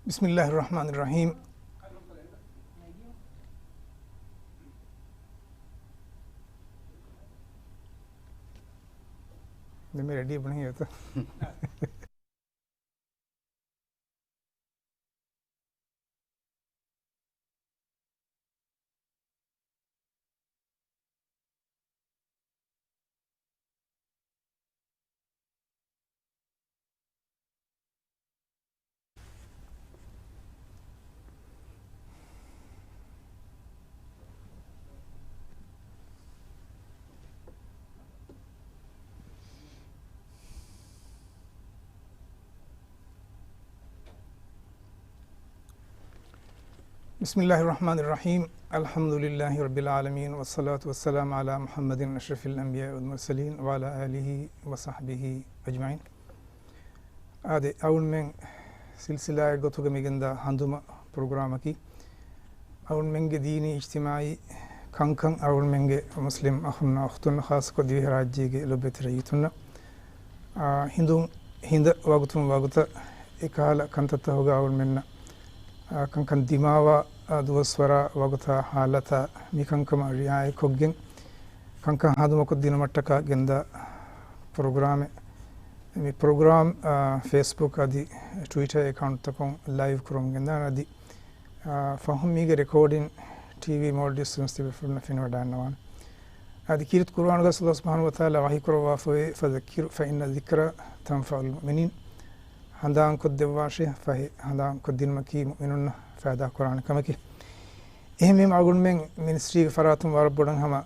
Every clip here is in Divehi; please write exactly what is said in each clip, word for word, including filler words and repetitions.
بسم الله الرحمن الرحيم. ދެން މި ރެޑީ ބުނެ ހިޔަތަ؟ بسم الله الرحمن الرحيم. الحمد لله رب العالمين، والصلاة والسلام على محمد أشرف الأنبياء والمرسلين، وعلى آله وصحبه أجمعين. އާދެ، އަޅުމެން ސިލްސިލާއެއް ގޮތުގަ މިގެންދާ ހަނދުމަ ޕްރޮގްރާމަކީ، އަޅުމެންގެ ދީނީ އިޖްތިމާޢީ ކަންކަން އަޅުމެންގެ މުސްލިމް އަޚުންނާ އުޚްތުންނަށް، ޚާއްޞަކޮށް ދިވެހިރާއްޖޭގެ ލޮބުވެތި ރައްޔިތުންނަށް، އާ، ހިނދުން ހިނދަށް ވަގުތުން ވަގުތަށް އެކަހަލަ ކަންތައްތަކުގަ އަޅުމެންނަށް، އާ، ކަންކަން ދިމާވާ، އާ، ދުވަސްވަރާ ވަގުތާ ހާލަތާ މިކަންކަމަށް ރިޢާޔަތްކޮށްގެން، ކަންކަން ހަނދުމަކޮށްދިނުމަށްޓަކާ ގެންދާ ޕްރޮގްރާމެއް. މި ޕްރޮގްރާމް، އާ، ފޭސްބުކް އަދި ޓްވިޓަރ އެކައުންޓްތަކުން ލައިވް ކުރަމުން ގެންދާނެ. އަދި، އާ، ފަހުން މީގެ ރެކޯޑިން ޓީވީ މޯލްޑިވްސް ތިބޭފުޅުންނަށް ފެނިވަޑައިގަންނަވާނެ. އަދި ކީރިތި ޤުރުއާނުގަ ﷲ ސުބްޙާނަހޫ ވަތަޢާލާ ވަޙީ ކުރައްވާފައިވޭ، فذكر فإن الذكرى تنفع المؤمنين. ހަނދާންކޮށްދެއްވާށޭ، ފަހެ ހަނދާންކޮށްދިނުމަކީ މުއުމިނުންނަށް ފައިދާ ކުރާނެ ކަމަކީ. އެހެންވީމަ އަޅުގަނޑުމެން މިނިސްޓްރީގެ ފަރާތުން ވަރަށް ބޮޑަށް ހަމަ،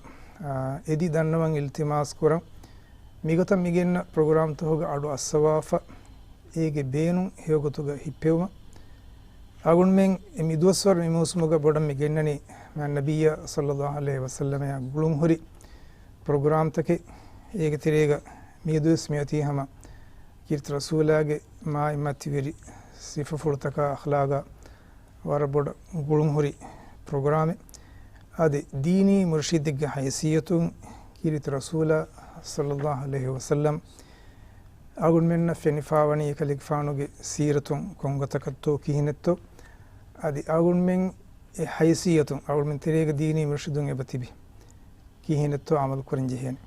އާ، އެދި ދަންނަވަން އިލްތިމާސް ކުރަން. މިގޮތަށް މިގެންނަ ޕްރޮގްރާމްތަކުގަ އަޑު އައްސަވާފަ، އޭގެ ބޭނުން ހެޔޮގޮތުގަ ހިއްޕެވުމަށް އަޅުގަނޑުމެން މި ދުވަސްވަރު މި މޫސުމުގަ ބޮޑަށް މި ގެންނަނީ މާތް ނަބިއްޔާ ޞައްލައްލާހު ޢަލައިހި ވަސައްލަމައާ ގުޅުންހުރި ޕްރޮގްރާމްތަކެއް. އޭގެ ތެރޭގަ މިއަދުވެސް މިއޮތީ ހަމަ ކީރިތި ރަސޫލާގެ މާތް މަތިވެރި ސިފަފުޅުތަކާ އަޚްލާގާ ވަރަށް ބޮޑަށް ގުޅުންހުރި ޕްރޮގްރާމެއް. އަދި ދީނީ މުރުޝިދެއްގެ ހައިސިއްޔަތުން ކީރިތި ރަސޫލާ ޞައްލައްލާހު ޢަލައިހި ވަސައްލަމް އަޅުގަނޑުމެންނަށް ފެނިފާވަނީ އެކަލޭގެފާނުގެ ސީރަތުން ކޮންގޮތަކަށްތޯ ކިހިނެއްތޯ. އަދި އަޅުގަނޑުމެން އެ ހައިސިއްޔަތުން އަޅުގަނޑުމެން ތެރޭގަ ދީނީ މުރުޝިދުން އެބަ ތިބި ކިހިނެއްތޯ އަމަލު ކުރަން ޖެހޭނެ.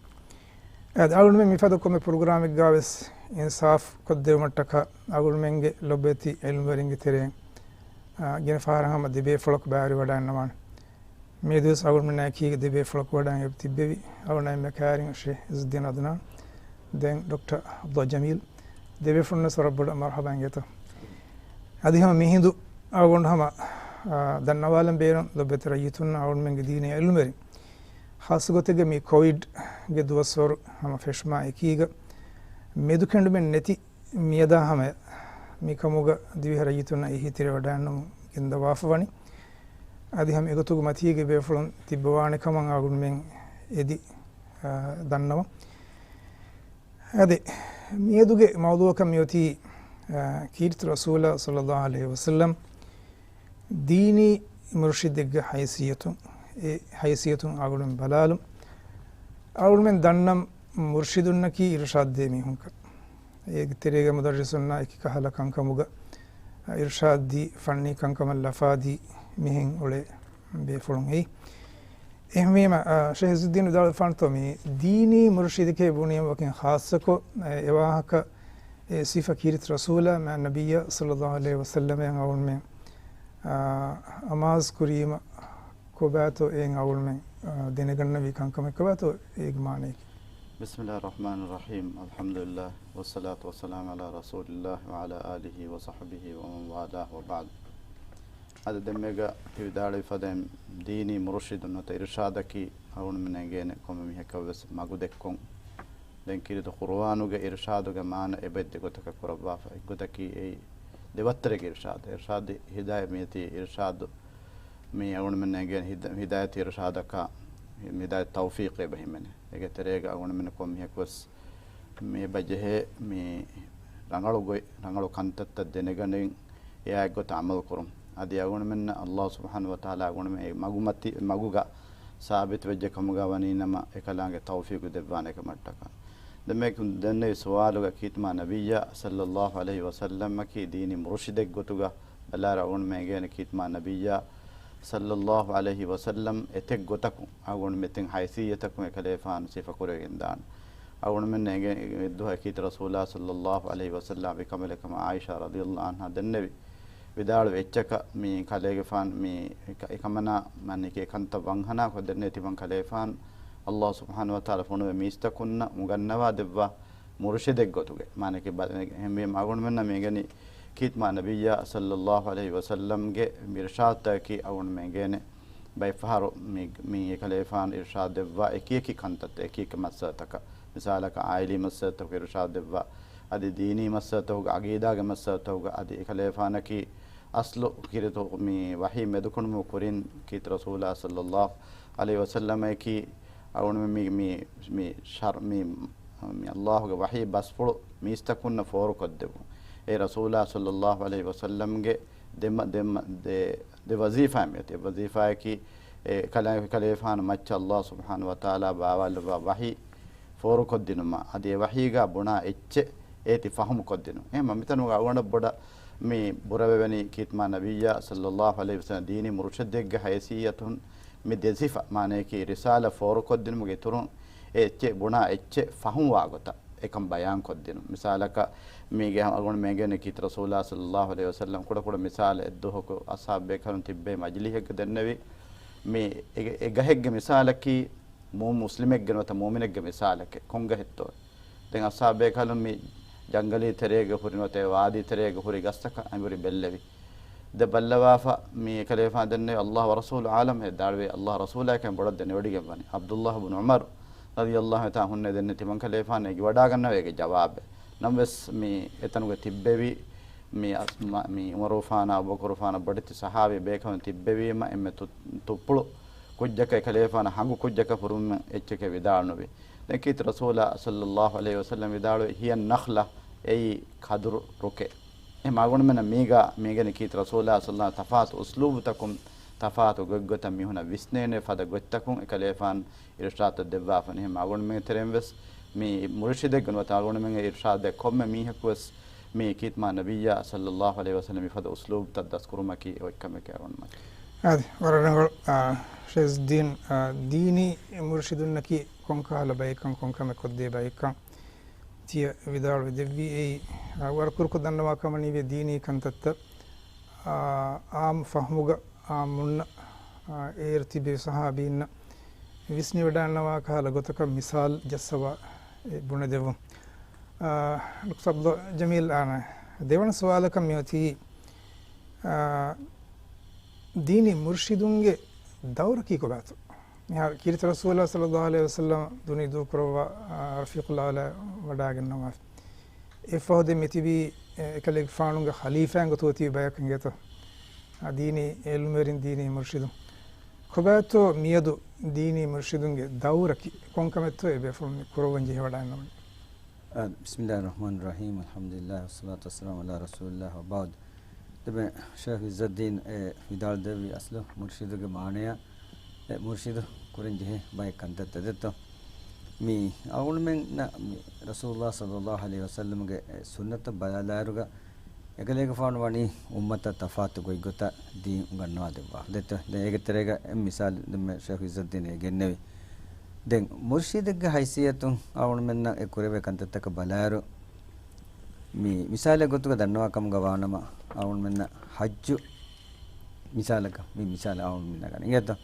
އަދި އަޅުގަނޑުމެން މިފަދަ ކޮންމެ ޕްރޮގްރާމެއްގާވެސް އިންސާފް ކޮށްދެވުމަށްޓަކާ އަޅުގަނޑުމެންގެ ލޮބުވެތި ޢިލްމުވެރިންގެ ތެރެއިން، އާ، ގިނަ ފަހަރަށް ހަމަ ދެބޭފުޅަކު ބައިވެރިވަޑައިގަންނަވާނެ. މިއަދުވެސް އަޅުގަނޑުމެންނާ އެކީގަ ދެބޭފުޅަކު ވަޑައިގެން ތިއްބެވި. އަޅުގަނޑާ އެންމެ ކައިރިން ޝޭޚް ޢިއްޒުއްދީން ޢަދުނާން، ދެން ޑޮކްޓަރ ޢަބްދުﷲ ޖަމީލް، ދެބޭފުޅުންނަށް ވަރަށް ބޮޑަށް މަރުޙަބާ އިނގޭތޯ. އަދި ހަމަ މިހިނދު އަޅުގަނޑު ހަމަ، އާ، ދަންނަވާލަން ބޭނުން ލޮބުވެތި ރައްޔިތުންނަށް އަޅުގަނޑުމެންގެ ދީނީ ޢިލްމުވެރިން، ޚާއްޞަ ގޮތެއްގަ މި ކޮވިޑްގެ ދުވަސްވަރު ހަމަ ފެށުމާ އެކީގަ މެދުކެނޑުމެއް ނެތި މިއަދާ ހަމަޔަށް މިކަމުގަ ދިވެހި ރައްޔިތުންނަށް އެހީތެރިވަޑައިގަންނަވަމުން ގެންދަވާފަ ވަނީ. އަދި ހަމަ އެގޮތުގަ މަތީގެ ބޭފުޅުން ތިއްބަވާނެ ކަމަށް އަޅުގަނޑުމެން އެދި، އާ، ދަންނަވަން. އަދި މިއަދުގެ މައުޟޫޢަކަށް މިއޮތީ، އާ، ކީރިތި ރަސޫލާ ޞައްލައްލާހު ޢަލައިހި ވަސައްލަމް ދީނީ މުރުޝިދެއްގެ ހައިސިއްޔަތުން، އެ ހައިސިއްޔަތުން އަޅުގަނޑުމެން ބަލާލުން. އަޅުގަނޑުމެން ދަންނަން މުރުޝިދުންނަކީ އިރުޝާދު ދޭ މީހުންކަން. އޭގެ ތެރޭގަ މުދައްރިސުންނާ އެކި ކަހަލަ ކަންކަމުގަ އިރުޝާދީ ފަންނީ ކަންކަމަށް ލަފާދީ މިހެން އުޅޭ ބޭފުޅުން އެއީ. އެހެންވީމަ، އާ، ޝޭޚް ޢިއްޒުއްދީން ވިދާޅުވެފާނެތޯ މި ދީނީ މުރުޝިދެކޭ ބުނީމަ ވަކިން ޚާއްޞަކޮށް، އެ، އެވާހަކަ، އެ ސިފަ ކީރިތި ރަސޫލާ މާތް ނަބިއްޔާ ޞައްލައްލާހު ޢަލައިހި ވަސައްލަމައަށް އަޅުގަނޑުމެން، އާ، އަމާޒު ކުރީމަ ކޮބާތޯ އެއިން އަޅުގަނޑުމެން، އާ، ދެނެގަންނަވީ ކަންކަމެއް ކޮބާތޯ އޭގެ މާނަޔަކީ؟ بسم الله الرحمن الرحيم. الحمد لله والصلاة والسلام على رسول الله وعلى آله وصحبه ومن والاه وبعد. އަދި ދެންމެގަ ވިދާޅުވި ފަދައިން ދީނީ މުރުޝިދުން ނުވަތަ އިރުޝާދަކީ އަޅުގަނޑުމެން އެނގޭނެ ކޮންމެ މީހަކަށްވެސް މަގު ދެއްކުން. ދެން ކީރިތި ޤުރުއާނުގެ އިރުޝާދުގެ މާނަ އެބައި ދެ ގޮތަކަށް ކުރައްވާފަ. އެއްގޮތަކީ އެއީ ދެވައްތަރެއްގެ އިރުޝާދު. އިރުޝާދު ހިދާޔަތް މިއޮތީ އިރުޝާދު މި އަޅުގަނޑުމެން އެނގޭނެ ހިދާ-، ހިދާޔަތީ އިރުޝާދަކާ، ހިދާޔަތް ތައުފީޤޭ އެބަ ހިމެނޭ. އޭގެ ތެރޭގަ އަޅުގަނޑުމެން ކޮންމެ މީހަކުވެސް މި އެބަ ޖެހޭ މި ރަނގަޅު ގޮތް، ރަނގަޅު ކަންތައްތައް ދެނެގަނެގެން އެއާ އެއްގޮތަށް ޢަމަލު ކުރުން. އަދި އަޅުގަނޑުމެންނަށް ﷲ ސުބްޙާނަހޫ ވަތަޢާލާ އަޅުގަނޑުމެން އެ މަގުމަތި، މަގުގަ ސާބިތު ވެއްޖެ ކަމުގަ ވަނީ ނަމަ އެކަލާނގެ ތައުފީޤު ދެއްވާނެ ކަމަށްޓަކާ. ދެން މި ދެންނެވި ސުވާލުގަ ކީރިތި މާތް ނަބިއްޔާ ޞައްލައްލާހު ޢަލައިހި ވަސައްލަމަކީ ދީނީ މުރުޝިދެއްގެ ގޮތުގަ ބަލާއިރު އަޅުގަނޑުމެން އެނގޭނެ ކީރިތި މާ ނަބިއްޔާ ޞައްލައްލާހު ޢަލައިހި ވަސައްލަމް އެތެއް ގޮތަކުން އަޅުގަނޑުމެން އެތެއް ހައިސިއްޔަތަކުން އެކަލޭފާނު ސިފަކުރެވިގެންދާނެ. އަޅުގަނޑުމެން އެނގޭނެ އެއްދުވަހު އެކީރިތި ރަސޫލާ ޞައްލައްލާހު ޢަލައިހި ވަސައްލަމް އެކަމަލެއް ކަމަށް ޢާއިޝާ ރަޟިޔައްލާހު ޢަންހާ ދެންނެވި. ވިދާޅުވި އެއްޗަކަށް މި ކަލޭގެފާނު މި އެކަ-، އެކަމަނާ މަނިކެ ކަންތައް ވަންހަނާކޮށް ދެންނެވި ތިމަން ކަލޭފާނު އައްލާހު ސުބްޙާނަހު ވަތަޢާލާ ފޮނުވެ މީސްތަކުންނަށް މުގަންނަވާ ދެއްވާ މުރުޝިދެއްގޮތުގެ މާނައަކީ ބަ-، އެހެންވީމަ އަޅުގަނޑުމެންނަށް މި އެނގެނީ ކީރިތި މާ ނަބިއްޔާ ޞައްލައްލާހު ޢަލައިހި ވަސައްލަމްގެ މި އިރުޝާދުތަކަކީ އަޅުގަނޑުމެން އެނގޭނެ ބައެއްފަހަރު މި، މި އެކަލޭފާނު އިރުޝާދު ދެއްވާ އެކިއެކި ކަންތައްތައް އެކިއެކި މައްސަލަތަކަށް. މިސާލަކަށް ޢާއިލީ މައްސަލަތަކުގެ އިރުޝާދު ދެއްވާ، އަދި ދީނީ މައްސަލަތަކުގެ، ޢަގީދާގެ މައްސަލަތަކުގެ، އަދި އެކަލޭފާނަކީ އަސްލު ކީރިތި މި ވަޙީ މެދުކުނުމުގެ ކުރިން ކީރިތި ރަސޫލާ ޞައްލައްލާހު ޢަލައިހި ވަސައްލަމަކީ އަޅުގަނޑުމެން މި، މި، މި ޝަރް-، މި، މި އައްލާހުގެ ވަޙީ ބަސްފުޅު މީސްތަކުންނަށް ފޯރުކޮށްދެއްވުން. އެ ރަސޫލާ ޞައްލައްލާހު ޢަލައިހި ވަސައްލަމްގެ ދެ މަ-، ދެ މަ-، ދެ، ދެ ވަޒީފާއެއް މިއޮތީ. އެއް ވަޒީފާއަކީ އެ ކަލޭ-، ކަލޭފާނު މައްޗަށް އައްލާހު ސުބްޙާނަހު ވަތަޢާލާ ބާވާލައްވާ ވަޙީ ފޯރުކޮށްދިނުމަށް، އަދި އެ ވަޙީގަ ބުނާ އެއްޗެއް އޭތި ފަހުމުކޮށްދިނުން. އެހެންމަ މިތަނުގަ އަޅުގަނޑަށް ބޮޑަށް މި ބުރަވެވެނީ ކީރިތި މާ ނަބިއްޔާ ޞައްލައްލާހު ޢަލައިހި ވަސައްލަމް ދީނީ މުރުޝިދެއްގެ ހައިސިއްޔަތުން މި ދެ ސިފަ، މާނައަކީ ރިސާލަ ފޯރުކޮށްދިނުމުގެ އިތުރުން އެ އެއްޗެއް ބުނާ އެއްޗެއް ފަހުމުވާ ގޮތަށް އެކަން ބަޔާންކޮށްދިނުން. މިސާލަކަށް މީގެ އަޅުގަނޑުމެން އެނގޭނެ ކީރިތި ރަސޫލާ ޞައްލައްލާހު ޢަލައިހި ވަސައްލަމް ކުޑަކުޑަ މިސާލެއް އެއްދުވަހަކު އަޞްޙާބު ބޭކަލުން ތިއްބެވި މަޖިލީހެއްގަ ދެންނެވި. މި އެ، އެ ގަހެއްގެ މިސާލަކީ މޫ-، މުސްލިމެއްގެ ނުވަތަ މުއުމިނެއްގެ މިސާލެކޭ. ކޮން ގަހެއްތޯ؟ ދެން އަޞްޙާބޭކަލުން މި ޖަންގަލީ ތެރޭގަ ހުރި ނުވަތަ ވާދީ ތެރޭގަ ހުރި ގަސްތަކަށް އެނބުރި ބެއްލެވި. ދެ ބައްލަވާފަ މި ކަލޭފާނު ދެންނެވި، އައްލާހު ވަރަސޫލު އާލަމް، އެ ދާޅުވެ އައްލާހު ރަސޫލާއެކަން ބޮޑަށް ދެނެވޮޑިގެން ވަނީ. ޢަބްދުއްލާހު ބުނު ޢުމަރު ރަޟިޔައްލާހު ތަޢާލާ ޢަންހު ހުންނެވި ދެންނެވި ތިމަން ކަލޭފާނު އެނގިވަޑާގަންނަވަ އޭގެ ޖަވާބެއް. ނަމަވެސް މި އެތަނުގަ ތިއްބެވި މި އަސް-، މަ-، މި ޢުމަރުފާނާ އަބޫބަކުރުފާނާ ބޮޑެތި ޞަޙާބީ ބޭކަލުން ތިއްބެވީމަ އެންމެ ތު-، ތުއްޕުޅު ކުއްޖަކަށް އެކަލޭފާނަށް ހަނގު ކުއްޖަކަށް ހުރުމުން އެއްޗެކޭ ވިދާޅުނުވި. ދެން ކީރިތި ރަސޫލާ ޞައްލައްލާހު ޢަލައިހި ވަސައްލަމް ވިދާޅުވި، ހިޔަ ނަޚްލަ، އެއީ ކަދުރު ރުކެއް. އެހެން އަޅުގަނޑުމެންނަށް މީގަ މި އެނގެނީ ކީރިތި ރަސޫލާ ޞައްލައްލާހު ތަފާތު އުސްލޫބުތަކުން ތަފާތު ގޮތްގޮތަށް މީހުންނަށް ވިސްނޭނެ ފަދަ ގޮތްތަކުން އެކަލޭފާނު އިރުޝާދުތައް ދެއްވާފަ. އެހެން އަޅުގަނޑުމެންގެ ތެރެއިން ވެސް މި މުރުޝިދެއްގެ ނުވަތަ އަޅުގަނޑުމެންގެ އިރުޝާދެއް ކޮންމެ މީހަކު ވެސް މި ކީރިތި މާ ނަބިއްޔާ ޞައްލައްލާހު ޢަލައިހި ވަސައްލަމް މިފަދަ އުސްލޫބުތައް ދަސްކުރުމަކީ އޮތް ކަމެކޭ އަޅުގަނޑުމެން. އާދެ، ވަރަށް ރަނގަޅު، އާ، ޝައިހުއްދީން، އާ، ދީނީ މުރުޝިދުންނަކީ ކޮންކަހަލަ ބައެއްކަން، ކޮންކަމެއް ކޮށްދޭ ބައެއްކަން ތިޔަ ވިދާޅުވެ ދެއްވީ. އެއީ، އާ، ވަރަށް ކުރުކޮށް ދަންނަވާ ކަމަށް ނީވޭ ދީނީ ކަންތައްތައް، އާ، އާއްމު ފަހުމުގަ އާއްމުންނަށް، އާ، އޭރު ތިބި ޞަޙާބީންނަށް ވިސްނިވަޑާންނަވާ ކަހަލަ ގޮތަކަށް މިސާލު ޖައްސަވާ އެ ބުނެދެއްވުން. އާ، ޑޮކްޓަރ ޢަބްދުﷲ ޖަމީލް، އާނ، ދެވަނަ ސުވާލަކަށް މިއޮތީ، އާ، ދީނީ މުރުޝިދުންގެ ދައުރަކީ ކޮބާތޯ؟ މިހާރު ކީރިތި ރަސޫލާ ޞައްލައްލާހު ޢަލައިހި ވަސައްލަމަ ދުނި ދޫކުރައްވާ، އާ، ރަފީޤުލް އަޢްލާ ވަޑާގެންނަވާފި. އެއަށްފަހު ދެން މިތިބީ، އެ، އެކަލޭގެފާނުގެ ޚަލީފާއިން ގޮތުގަ ތިބި ބަޔަކު އިނގޭތޯ؟ އާ، ދީނީ އެ ޢިލްމުވެރިން، ދީނީ މުރުޝިދުން. ކޮބާތޯ މިއަދު ދީނީ މުރުޝިދުންގެ ދައުރަކީ؟ ކޮންކަމެއްތޯ އެބޭފުޅުން މި ކުރައްވަން ޖެހިވަޑާންނަވަނީ؟ އާ، بسم الله الرحمن الرحيم، الحمد لله والصلاة والسلام على رسول الله وبعد. ދެން ޝޭޚް ޢިއްޒައްދީން އެ ވިދާޅުދެއްވި އަސްލު މުރުޝިދުގެ މާނަޔާ، އެ މުރުޝިދު ކުރަން ޖެހޭ ބައެއް ކަންތައްތައް ދެއްތޯ؟ މި އަޅުގަނޑުމެންނަށް މި ރަސޫލުﷲ ޞައްލައްލާހު ޢަލައިހި ވަސައްލަމްގެ ސުންނަތަށް ބަލާލާއިރުގަ އެކަލޭގެފާނު ވަނީ އުއްމަތަށް ތަފާތު ގޮތްގޮތަށް ދީން އުނގަންނަވާ ދެއްވާ. ދެއްތޯ؟ ދެން އޭގެ ތެރޭގަ އެއް މިސާލު ދެންމެ ޝޭޚް ޢިއްޒައްދީން އެ ގެންނެވި. ދެން މުރުޝިދެއްގެ ހައިސިއްޔަތުން އަޅުގަނޑުމެންނަށް އެ ކުރެވޭ ކަންތައްތަކަށް ބަލާއިރު، މި މިސާލެއް ގޮތުގަ ދަންނަވާ ކަމުގަ ވާނަމަ، އަޅުގަނޑުމެންނަށް ޙައްޖު މިސާލަކަށް، މި މިސާލެއް އަޅުގަނޑުމެންނަށް ގަނެ އިނގޭތޯ؟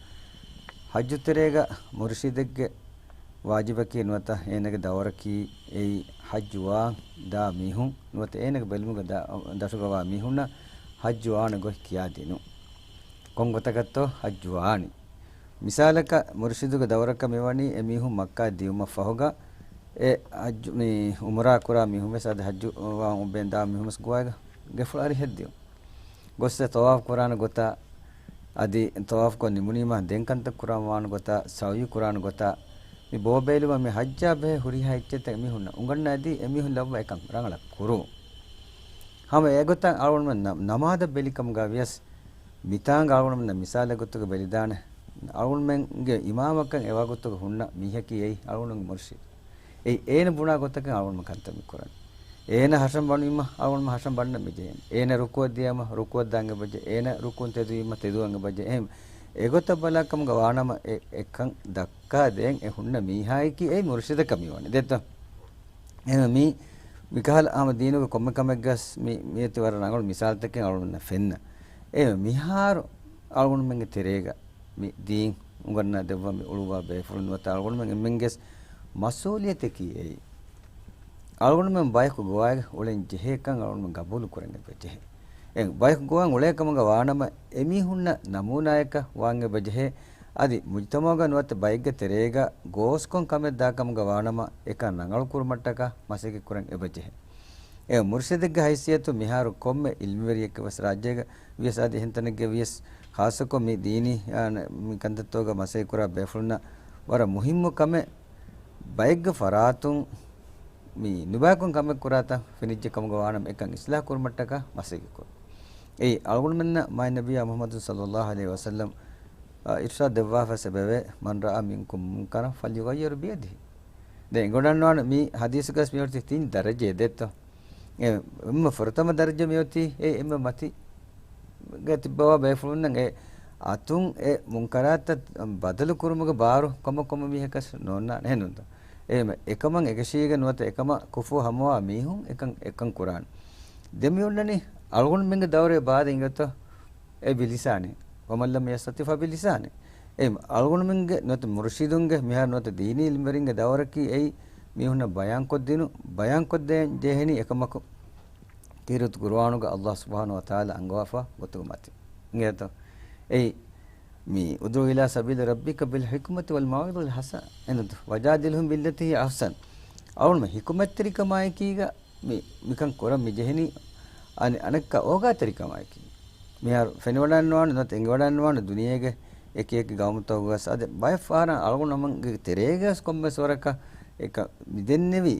ޙައްޖު ތެރޭގަ މުރުޝިދެއްގެ ވާޖިބަކީ ނުވަތަ އޭނަގެ ދައުރަކީ އެއީ ޙައްޖުވާން ދާ މީހުން ނުވަތަ އޭނަގެ ބެލުމުގެ ދަ-، ދަށުގަވާ މީހުންނަށް ޙައްޖުވާނެ ގޮތް ކިޔާދިނުން. ކޮން ގޮތަކަށްތޯ ޙައްޖުވާނީ؟ މިސާލަކަށް، މުރުޝިދުގެ ދައުރަކަށް މިވަނީ އެ މީހުން މައްކާ ދިޔުމަށް ފަހުގަ، އެ ޙައްޖު، މި ޢުމްރާ ކުރާ މީހުން ވެސް އަދި ޙައްޖު ވާން އުބެން ދާ މީހުން ވެސް ގޮވާގަ ގެފުޅު އަރިހަށް ދިޔުން. ގޮސް އެ ޠަވާފު ކުރާނެ ގޮތާ، އަދި ޠަވާފުކޮށް ނިމުނީމާ ދެން ކަންތައް ކުރަން ވާނެ ގޮތާ، ސަޢުޔު ކުރާނެ ގޮތާ، މި ބޯބޭލުމަށް މި ޙައްޖާ ބެހޭ ހުރިހާ އެއްޗެއްތައް އެމީހުންނަށް އުނގަންނަ އެދީ އެމީހުން ލައްވާ އެކަން ރަނގަޅަށް ކުރުން. ހަމަ އެގޮތަށް އަޅުގަނޑުމެން ނަ-، ނަމާދަށް ބެލިކަމުގަ ވިޔަސް، މިތާނގަ އަޅުގަނޑުމެންނަށް މިސާލެއް ގޮތުގަ ބެލިދާނެ، އަޅުގަނޑުމެންގެ އިމާމަކަށް އެވަގުތުގަ ހުންނަ މީހަކީ އެއީ އަޅުގަނޑުމެންގެ މުރުޝިދު. އެއީ އޭނަ ބުނާ ގޮތަކަށް އަޅުގަނޑުމެން ކަންތައް މި ކުރަނީ. އޭނަ ހަށަން ބަނުވީމަ އަޅުގަނޑުމެން ހަށަން ބަންނަން މި ޖެހޭނެ. އޭނަ ރުކުއަށް ދިޔައިމަ ރުކުއަށް ދާން އެބަޖެ. އޭނަ ރުކުން ތެދުވީމަ ތެދުވަން އެބަޖެ. އެހެން އެގޮތަށް ބަލާ ކަމުގަ ވާނަމަ އެ އެކަން ދައްކާ ދޭން އެ ހުންނަ މީހާއެކީ އެއީ މުރުޝިދަކަށް މިވަނީ. ދެއްތޯ؟ އެހެން މީ މިކަހަލަ ހަމަ ދީނުގެ ކޮންމެ ކަމެއްގަސް މި، މިއޮތީ ވަރަށް ރަނގަޅު މިސާލުތަކެއް އަޅުގަނޑުމެންނަށް ފެންނަ. އެ މިހާރު އަޅުގަނޑުމެންގެ ތެރޭގަ މި ދީން އުނގަންނަ ދެއްވަ މި އުޅުއްވާ ބޭފުޅުން ނުވަތަ އަޅުގަނޑުމެން އެންމެންގެސް މަސްއޫލިއްޔަތަކީ އެއީ. އަޅުގަނޑުމެން ބަޔަކު ގޮވާގެ އުޅެން ޖެހޭކަން އަޅުގަނޑުމެން ގަބޫލު ކުރަން އެބަޖެހޭ. އެ ބަޔަކު ގޮވަން އުޅޭ ކަމުގަ ވާނަމަ އެމީހުންނަށް ނަމޫނާޔަކަށް ވާން އެބަޖެހޭ. އަދި މުޖްތަމަޢުގަ ނުވަތަ ބައެއްގެ ތެރޭގަ ގޯސްކޮން ކަމެއް ދާ ކަމުގަ ވާނަމަ އެކަން ރަނގަޅު ކުރުމަށްޓަކާ މަސައްކަތް ކުރަން އެބަޖެހޭ. އެ މުރުޝިދެއްގެ ހައިސިއްޔަތު މިހާރު ކޮންމެ އިލްމުވެރިއެއްގެ ވެސް ރާއްޖޭގަ ވިޔަސް އަދި އެހެން ތަނެއްގެ ވިޔަސް ޚާއްޞަކޮށް މި ދީނީ، އާ، މި ކަންތައްތަކުގަ މަސައްކަތް ކުރާ ބޭފުޅުންނަށް ވަރަށް މުހިއްމު ކަމެއް ބައެއްގެ ފަރާތުން މި ނުބައިކޮށް ކަމެއް ކުރާތަން ފެނިއްޖެ ކަމުގަ ވާނަމަ އެކަން އިސްލާހު ކުރުމަށްޓަކާ މަސައްކަތް ކުރުން. އެއީ އަޅުގަނޑުމެންނަށް މާތް ނަބިއްޔާ މުޙައްމަދު ޞައްލައްލާހު ޢަލައިހި ވަސައްލަމް، އާ، އިރުޝާދު ދެއްވާފަސް އެބަވޭ، "من رأى منكم منكرا فليغيره بيده." ދެން އެނގިވަޑަންވާނެ މި ޙަދީޘުގަސް މި ހުރި ތިން ދަރަޖައެއް ދެއްތޯ؟ އެ އެންމެ ފުރަތަމަ ދަރަޖަ މިއޮތީ އެ އެންމެ މަތިގަ ތިއްބަވާ ބޭފުޅުންނަށް އެ އަތުން އެ މުންކަރާތްތައް ބަދަލު ކުރުމުގެ ބާރު ކޮންމެ ކޮންމެ މީހަކަސް ނޯންނާނެ. އެހެންނޫންތޯ؟ އެހެން އެކަމަށް އެކަށީގެން ނުވަތަ އެކަމަށް ކުފޫ ހަމަވާ މީހުން އެކަން، އެކަން ކުރާނެ. ދެން މި އޮންނަނީ އަޅުގަނޑުމެންގެ ދައުރޭ ބާދަ އިނގޭތޯ؟ އެ ބިލިސާނެ. ومن لم يستطع فبلسانه. އެ އަޅުގަނޑުމެންގެ ނުވަތަ މުރުޝިދުންގެ މިހާރު ނުވަތަ ދީނީ އިލްމުވެރިންގެ ދައުރަކީ އެއީ މީހުންނަށް ބަޔާންކޮށްދިނުން، ބަޔާންކޮށްދޭން ޖެހެނީ އެކަމަކު. ކީރިތި ޤުރުއާނުގަ ﷲ ސުބްޙާނަހޫ ވަތަޢާލާ އަންގަވާފަ ގޮތުގެ މަތިން. އިނގޭތޯ؟ އެއީ މި ادع إلى سبيل ربك بالحكمة والموعظة الحسنة. އެނދު، وجادلهم بالتي هي أحسن. އަޅުގަނޑުމެން ހިކުމަތްތެރިކަމާއެކީގަ މި، މިކަން ކުރަން މި ޖެހެނީ އަނެ-، އަނެއްކާ އޯގާތެރިކަމާއެކީ. މިހާރު ފެނިވަޑަންވާނެ ނުވަތަ އެނގިވަޑަންވާނެ ދުނިޔޭގެ އެކި އެކި ގައުމުތަކުގަސް އަދި ބައެއް ފަހަރަށް އަޅުގަނޑުމެންގެ ތެރޭގަސް ކޮންމެސް ވަރަކަށް އެކަ މި ދެންނެވި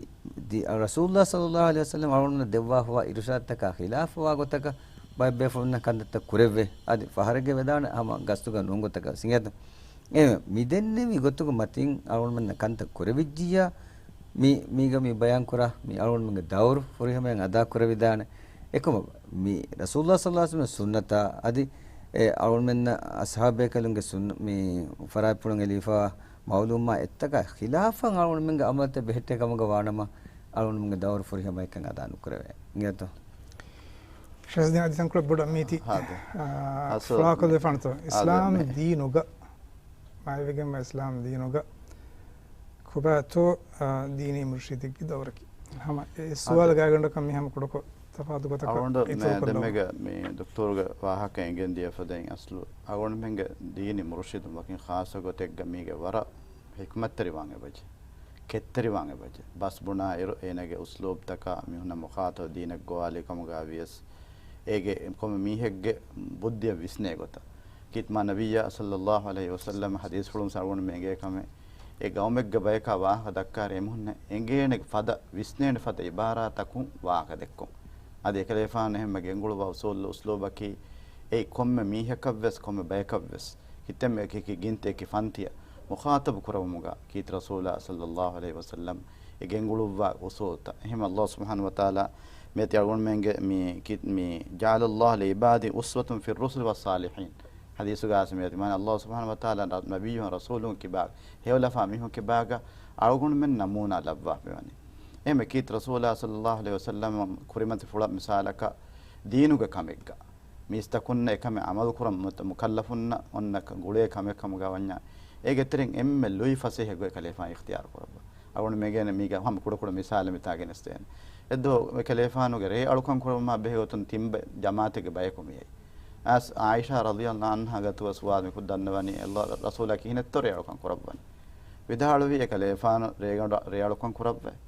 ދި-، ރަސޫލުﷲ ޞައްލައްލާހު ޢަލައިހި ވަސައްލަމް އަޅުގަނޑުމެންނަށް ދެއްވާފަވާ އިރުޝާދުތަކާ ޚިލާފަވާ ގޮތަކަށް ބައެއް ބޭފުޅުންނަށް ކަންތައްތައް ކުރެއްވޭ. އަދި ފަހަރެއްގެ ވެދާނެ ހަމަ ގަސްތުގަ ނޫން ގޮތަކަށް ސިނގޭތަ. އެ މި ދެންނެވި ގޮތުގެ މަތިން އަޅުގަނޑުމެންނަށް ކަންތައް ކުރެވިއްޖިއްޔާ، މި، މީގަ މި ބަޔާންކުރާ، މި އަޅުގަނޑުމެންގެ ދައުރު ފުރިހަމައިން އަދާ ކުރެވިދާނެ. އެކަމަށް މި ރަސޫލުﷲ ޞައްލައްލާހު ޢަލައިހި ވަސައްލަމްގެ ސުންނަތާ، އަދި އެ އަޅުގަނޑުމެންނަށް އަޞްޙާބޭކަލުންގެ ސުން-، މި ފަރާތްޕުޅުން އެލިފާ މަޢުލޫމާ އެއްތަކާ ޚިލާފަށް އަޅުގަނޑުމެންގެ ޢަމަލުތައް ބެހެއްޓޭ ކަމުގަ ވާނަމަ، އަޅުގަނޑުމެންގެ ދައުރު ފުރިހަމައަކަށް އަދާ ނުކުރެވޭ. އިނގޭތޯ؟ ޝަޒްދީން އަދި ތަންކޮޅެއް ބޮޑަށް މީތި. ހާދަ. އާ، އަސް-، ފުޅާކޮށްލެފާނެތޯ؟ އާ، އިސްލާމް ދެން މި ދީނުގަ، މާތްވެގެންވާ އިސްލާމް ދީނުގަ ކޮބާތޯ، އާ، ދީނީ މުރުޝިދެއްގެ ދައުރަކީ؟ ހަމަ އެ އާ، ސުވާލު ދެން ގާތްގަނޑަކަށް މި ހަމަ ކުޑަކޮށް ތަފާތު ގޮތަކަށް އަޅުގަނޑު އިތުރު މެ-، ކޮށްލަމު. ދެންމެގަ މި ދޮކްތޯރުގެ ވާހަކަ އެނގެން ދިޔަފަދައިން އަސްލު އަޅުގަނޑުމެންގެ ދީނީ މުރުޝިދުން ވަކިން ޚާއްޞަ ގޮތެއްގަ މީގެ ވަރަށް ޙިކްމަތްތެރިވާން އެބަޖެ. ކެތްތެރިވާން އެބަޖެ. ބަސް ބުނާ އިރު އޭނަގެ އުސްލޫބްތަކާ މީހުންނަށް މުޚާތަބު ދީނަށް ގޮވާލި ކަމުގަ ވިޔަސް، އޭގެ ކޮންމެ މީހެއްގެ ބުއްދިއަށް ވިސްނޭ ގޮތަށް. ކީރިތި މާތް ނަބިއްޔާ ޞައްލައްލާހު ޢަލައިހި ވަސައްލަމަ ޙަދީޘްފުޅުން އަޅުގަނޑުމެން އެނގޭ ކަމެއް، އެ ގައުމެއްގެ ބަޔަކާ ވާހަކަ ދައްކާއިރު އެމީހުންނަށް އެނގޭނެ ފަދަ، ވިސްނޭނެ ފަދަ އިބާރާތަކުން ވާހަކަ ދެއްކުން. އަދި އެކަލޭފާނު އެހެންމެ ގެންގުޅުއްވާ އުސޫލު އުސްލޫބަކީ، އެއީ ކޮންމެ މީހަކަށްވެސް، ކޮންމެ ބަޔަކަށްވެސް، ކިތަންމެ އެކި އެކި ގިންތި އެކި ފަންތިއަށް މުޚާތަބު ކުރެވުމުގަ ކީރިތި ރަސޫލާ ޞައްލައްލާހު ޢަލައިހި ވަސައްލަމް އެ ގެންގުޅުއްވާ އުސޫލުތައް. އެހެން ﷲ ސުބްޙާނަހޫ ވަތަޢާލާ މިއޮތީ އަޅުގަނޑުމެންގެ މި ކި-، މި جعل الله لعباده أسوة في الرسل والصالحين. ޙަދީޘުގައި މިއޮތީ، މާނަ ﷲ ސުބްޙާނަހޫ ވަތަޢާލާ ނަ-، ނަބިއްޔުން ރަސޫލުން ކިބާ ހެޔޮލަފާ މީހުން ކިބާގަ އަޅުގަނޑުމެން ނަމޫނާ ލައްވާފައިވަނީ. އެހެންމެ ކީރިތި ރަސޫލާ ޞައްލައްލާހު ޢަލައިހި ވަސައްލަމަ ކުރިމަތި ފުޅަށް މިސާލަކަށް ދީނުގެ ކަމެއްގަ މީސްތަކުންނަށް އެކަމެއް ޢަމަލުކުރަން މުކައްލަފުންނަށް އޮންނަ ގުޅޭ ކަމެއް ކަމުގަ ވަންޏާ، އޭގެ ތެރެއިން އެންމެ ލުއި ފަސޭހަ ގޮތް ކަލޭފާނު އިޚްތިޔާރު ކުރައްވާ. އަޅުގަނޑު މިގޭނެ މީގަ ހަމަ ކުޑަކުޑަ މިސާލެއް މިތާ ގެނެސްދޭނެ. އެއްދުވަހު އެކަލޭފާނުގެ ރޭ އަޅުކަން ކުރައްވުމާ ބެހޭ ގޮތުން ތިން ބަ-، ޖަމާޢަތެއްގެ ބަޔަކު މިއައީ. އަސް ޢާއިޝާ ރަޟިޔަﷲ ޢަންހާ ގަތުވެ ސުވާލު މި ކުރި ދަންނަވަނީ ރަސޫލާ ކިހިނެއްތޯ ރޭ އަޅުކަން ކުރައްވަނީ؟ ވިދާޅުވީ އެކަލޭފާނު ރޭގަނޑު ރޭ އަޅުކަން ކުރައްވައި.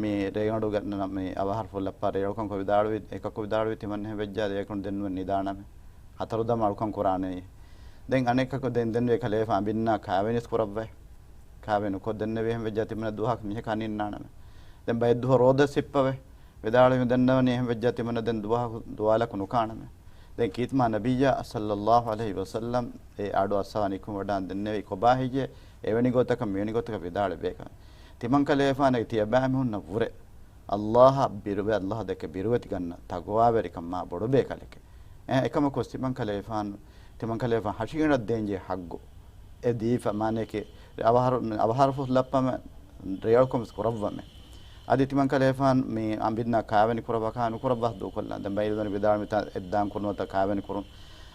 މި ރޭގަނޑުގަ ނަ-، މި އަވަހަރު ފުއްލައްޕާ ރޭ އަޅުކަން ކޮށް ވިދާޅުވި، އެކަކު ވިދާޅުވި ތިމަން އެހެން ވެއްޖާ ދެއަކުން ދެން ނުވެ ނިދާނަމޭ. ހަތަރު ދަމަ އަޅުކަން ކުރާނެ. ދެން އަނެކަކު ދެން ދެން އެކަލޭފާނު އަނބިންނާ ކާވެނިސް ކުރައްވައި. ކާވެނި ކޮށް ދެންނެވި އެހެން ވެއްޖާ ތިމަން ދުވަހަކު މީހަކަށް އަންނާނަމޭ. ދެން ބައެއް ދުވަހު ރޯދަ ސިއްޕަވައި. ވިދާޅުވި ދެންނެވަނީ އެހެން ވެއްޖާ ތިމަން ދެން ދުވަހަކު ދުވާލަކު ނުކާނަމޭ. ދެން ކީރިތި މާ ނަބިއްޔާ ޞައްލައްލާހު ޢަލައިހި ވަސައްލަމް އެ އަޑު އައްސަވާ ނިކުމެވަޑައި ދެންނެވީ ކޮބާ ހެއްޔޭ؟ އެވެނި ގޮތަކަށް މިވެނި ގޮތަކަށް ވިދާޅުވޭކަން. ތިމަން ކަލޭފާނަށް ތިޔަބައިމީހުންނަށް ވުރެ އައްލާހަށް ބިރުވެ، އައްލާހަށް ދެކެ ބިރުވެތިގަންނަ ތަގުވާވެރިކަން މާ ބޮޑު ބޭކަލެކޭ. އެ، އެކަމަކު ތިމަންކަލޭފާނު، ތިމަންކަލޭފާނު ހަށިގަނޑަށް ދޭންޖެހޭ ހައްގު އެ ދީފަ، މާނައަކީ އަވަހަރު، އަވަހަރު ފުސް ލައްޕަމެ ރެޔަޅުކަމެސް ކުރައްވަމެ. އަދި ތިމަންކަލޭފާނު މި އަނބިންނާ ކާވެނި ކުރައްވާކާ ނުކުރައްވާ ދޫކޮށްލާން. ދެން ބައިލުދަނި ވިދާޅު މިތާ އެއްދާން ކުރުނުވަތަ ކާވެނި ކުރުން.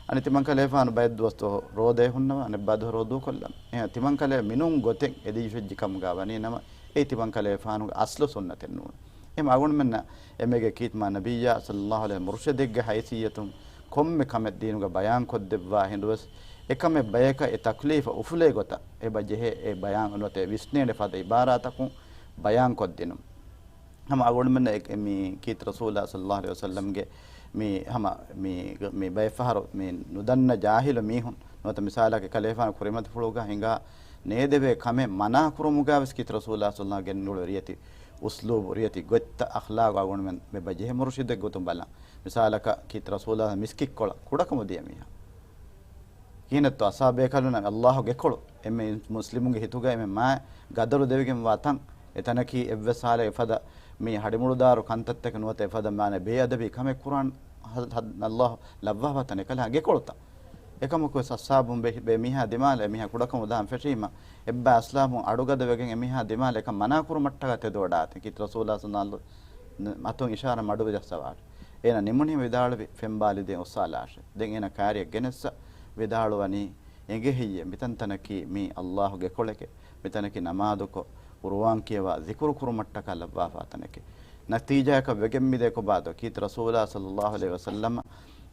އަނެއް ތިމަންކަލޭފާނު ބައެއް ދުވަސް ދުވަހު ރޯދައެއް ހުންނަވާ، އަނެއްބާ ދުވަހު ރޯދޫ ކޮށްލަން. އެހެން ތިމަންކަލޭ މިނޫން ގޮތެއް އެދިޔުށެއްޖި ކަމުގާ ވަނީ ނަމަ، އެއީ ތިމަންކަލޭފާނުގެ އަސްލު ސުންނަތެއް ނޫން. އެހެން އަގުންމެންނަށް އެމީގެ ކީރިތި މާ ނަބިއްޔާ ޞައްލައްލާހު ޢަލައިހި މުރުޝިދެއްގެ ހައިސިއްޔަތުން ކޮންމެ ކަމެއް ދީނުގަ ބަޔާން ކޮށްދެއްވާ ހިނދުވެސް، އެކަމެއް ބަޔަކަށް އެ ތަކްލީފަށް އުފުލޭ ގޮތަށް އެބަ ޖެހޭ އެ ބަޔާން ނުވަތަ ވިސްނޭނެ ފަދަ އިބާރާތަކުން ބަޔާން ކޮށްދިނުން. ހަމަ އަގުންމެންނަށް އެ، މި ކީރިތި ރަސޫލާ ޞައްލައްލާހު ޢަލައިހި ވަސައްލަމްގެ މި ހަމަ މި، މި ބައެއް ފަހަރު މި ނުދަންނަ ޖާހިލު މީހުން ނުވަތަ މިސާލަކަށް ކަލޭފާނު ކުރިމަތިފުޅުގަ ހިނގާ ނޭދެވޭ ކަމެއް މަނާ ކުރުމުގަ ވެސް ކީރިތި ރަސޫލާ ޞައްލައްލާހު ގެންގުޅު ރިޔެތި އުސްލޫބު، ރިޔެތި ގޮތްތައް، އަޚްލާގު އަގުންމެން މި ބަޖެހޭ މުރުޝިދެއް ގޮތުން ބަލަން. މިސާލަކަށް ކީރިތި ރަސޫލާ މިސްކިތްކޮޅަށް ކުޑަކަމުދިޔަ މީހާ. ކިހިނެއްތޯ އަސްހާބޭކަލުންނަށް އައްލާހު ގެކޮޅު އެންމެ މުސްލިމުންގެ ހިތުގައި އެންމެ މާތް ގަދަރު ދެވިގެންވާ ތަން. އެތަނަކީ އެއްވެސް ހާލެއް އެފަދަ މި ހަޑިމުޅުދާރު ކަންތައްތަކެއް ނުވަތަ އެފަދަ މާނަ ބޭއަދަބީ ކަމެއް ކުރާން ހަ-، ހަ-، އައްލާހު ލައްވާފާ ތަނެއް ކަލޭ ގެކޮޅުތައް. އެކަމަކު ވެސް އައްސާބުން ބެ-، ބެ މީހާ ދިމާލަށް އެމީހާ ކުޑަކަމު ދާން ފެށީމަ، އެއްބާ އަސްލާމު އަޑުގަދަވެގެން އެމީހާ ދިމާލަށް އެކަން މަނާކުރުމަށްޓަކާ ތެދުވަޑާތި. ކީރިތި ރަސޫލާ ޞައްލައްލާހު ޢަލައިހި ވަސައްލަމް އަތުން އިޝާރާ މަޑުވެ ޖައްސަވާށޭ. އޭނަ ނިމުނީމަ ވިދާޅުވި، ފެންބާލި ދޭން އޮއްސާލާށޭ. ދެން އޭނަ ކާރިއަށް ގެނެއްސަ ވިދާޅުވަނީ، އެނގޭ ހެއްޔޭ މިތަންތަނަކީ މީ އައްލާހު ގެކޮޅެކޭ. މިތަނަކީ ނަމާދުކޮށް، ޤުރުއާން ކިޔަވާ، ޒިކުރު ކުރުމަށްޓަކާ ލައްވާފާ ތަނެކޭ. ނަތީޖާއަކަށް ވެގެން މިދޭ ކޮބާތޯ؟ ކީރިތި ރަސޫލާ ޞައްލައްލާހު ޢަލައިހި ވަސައްލަމަ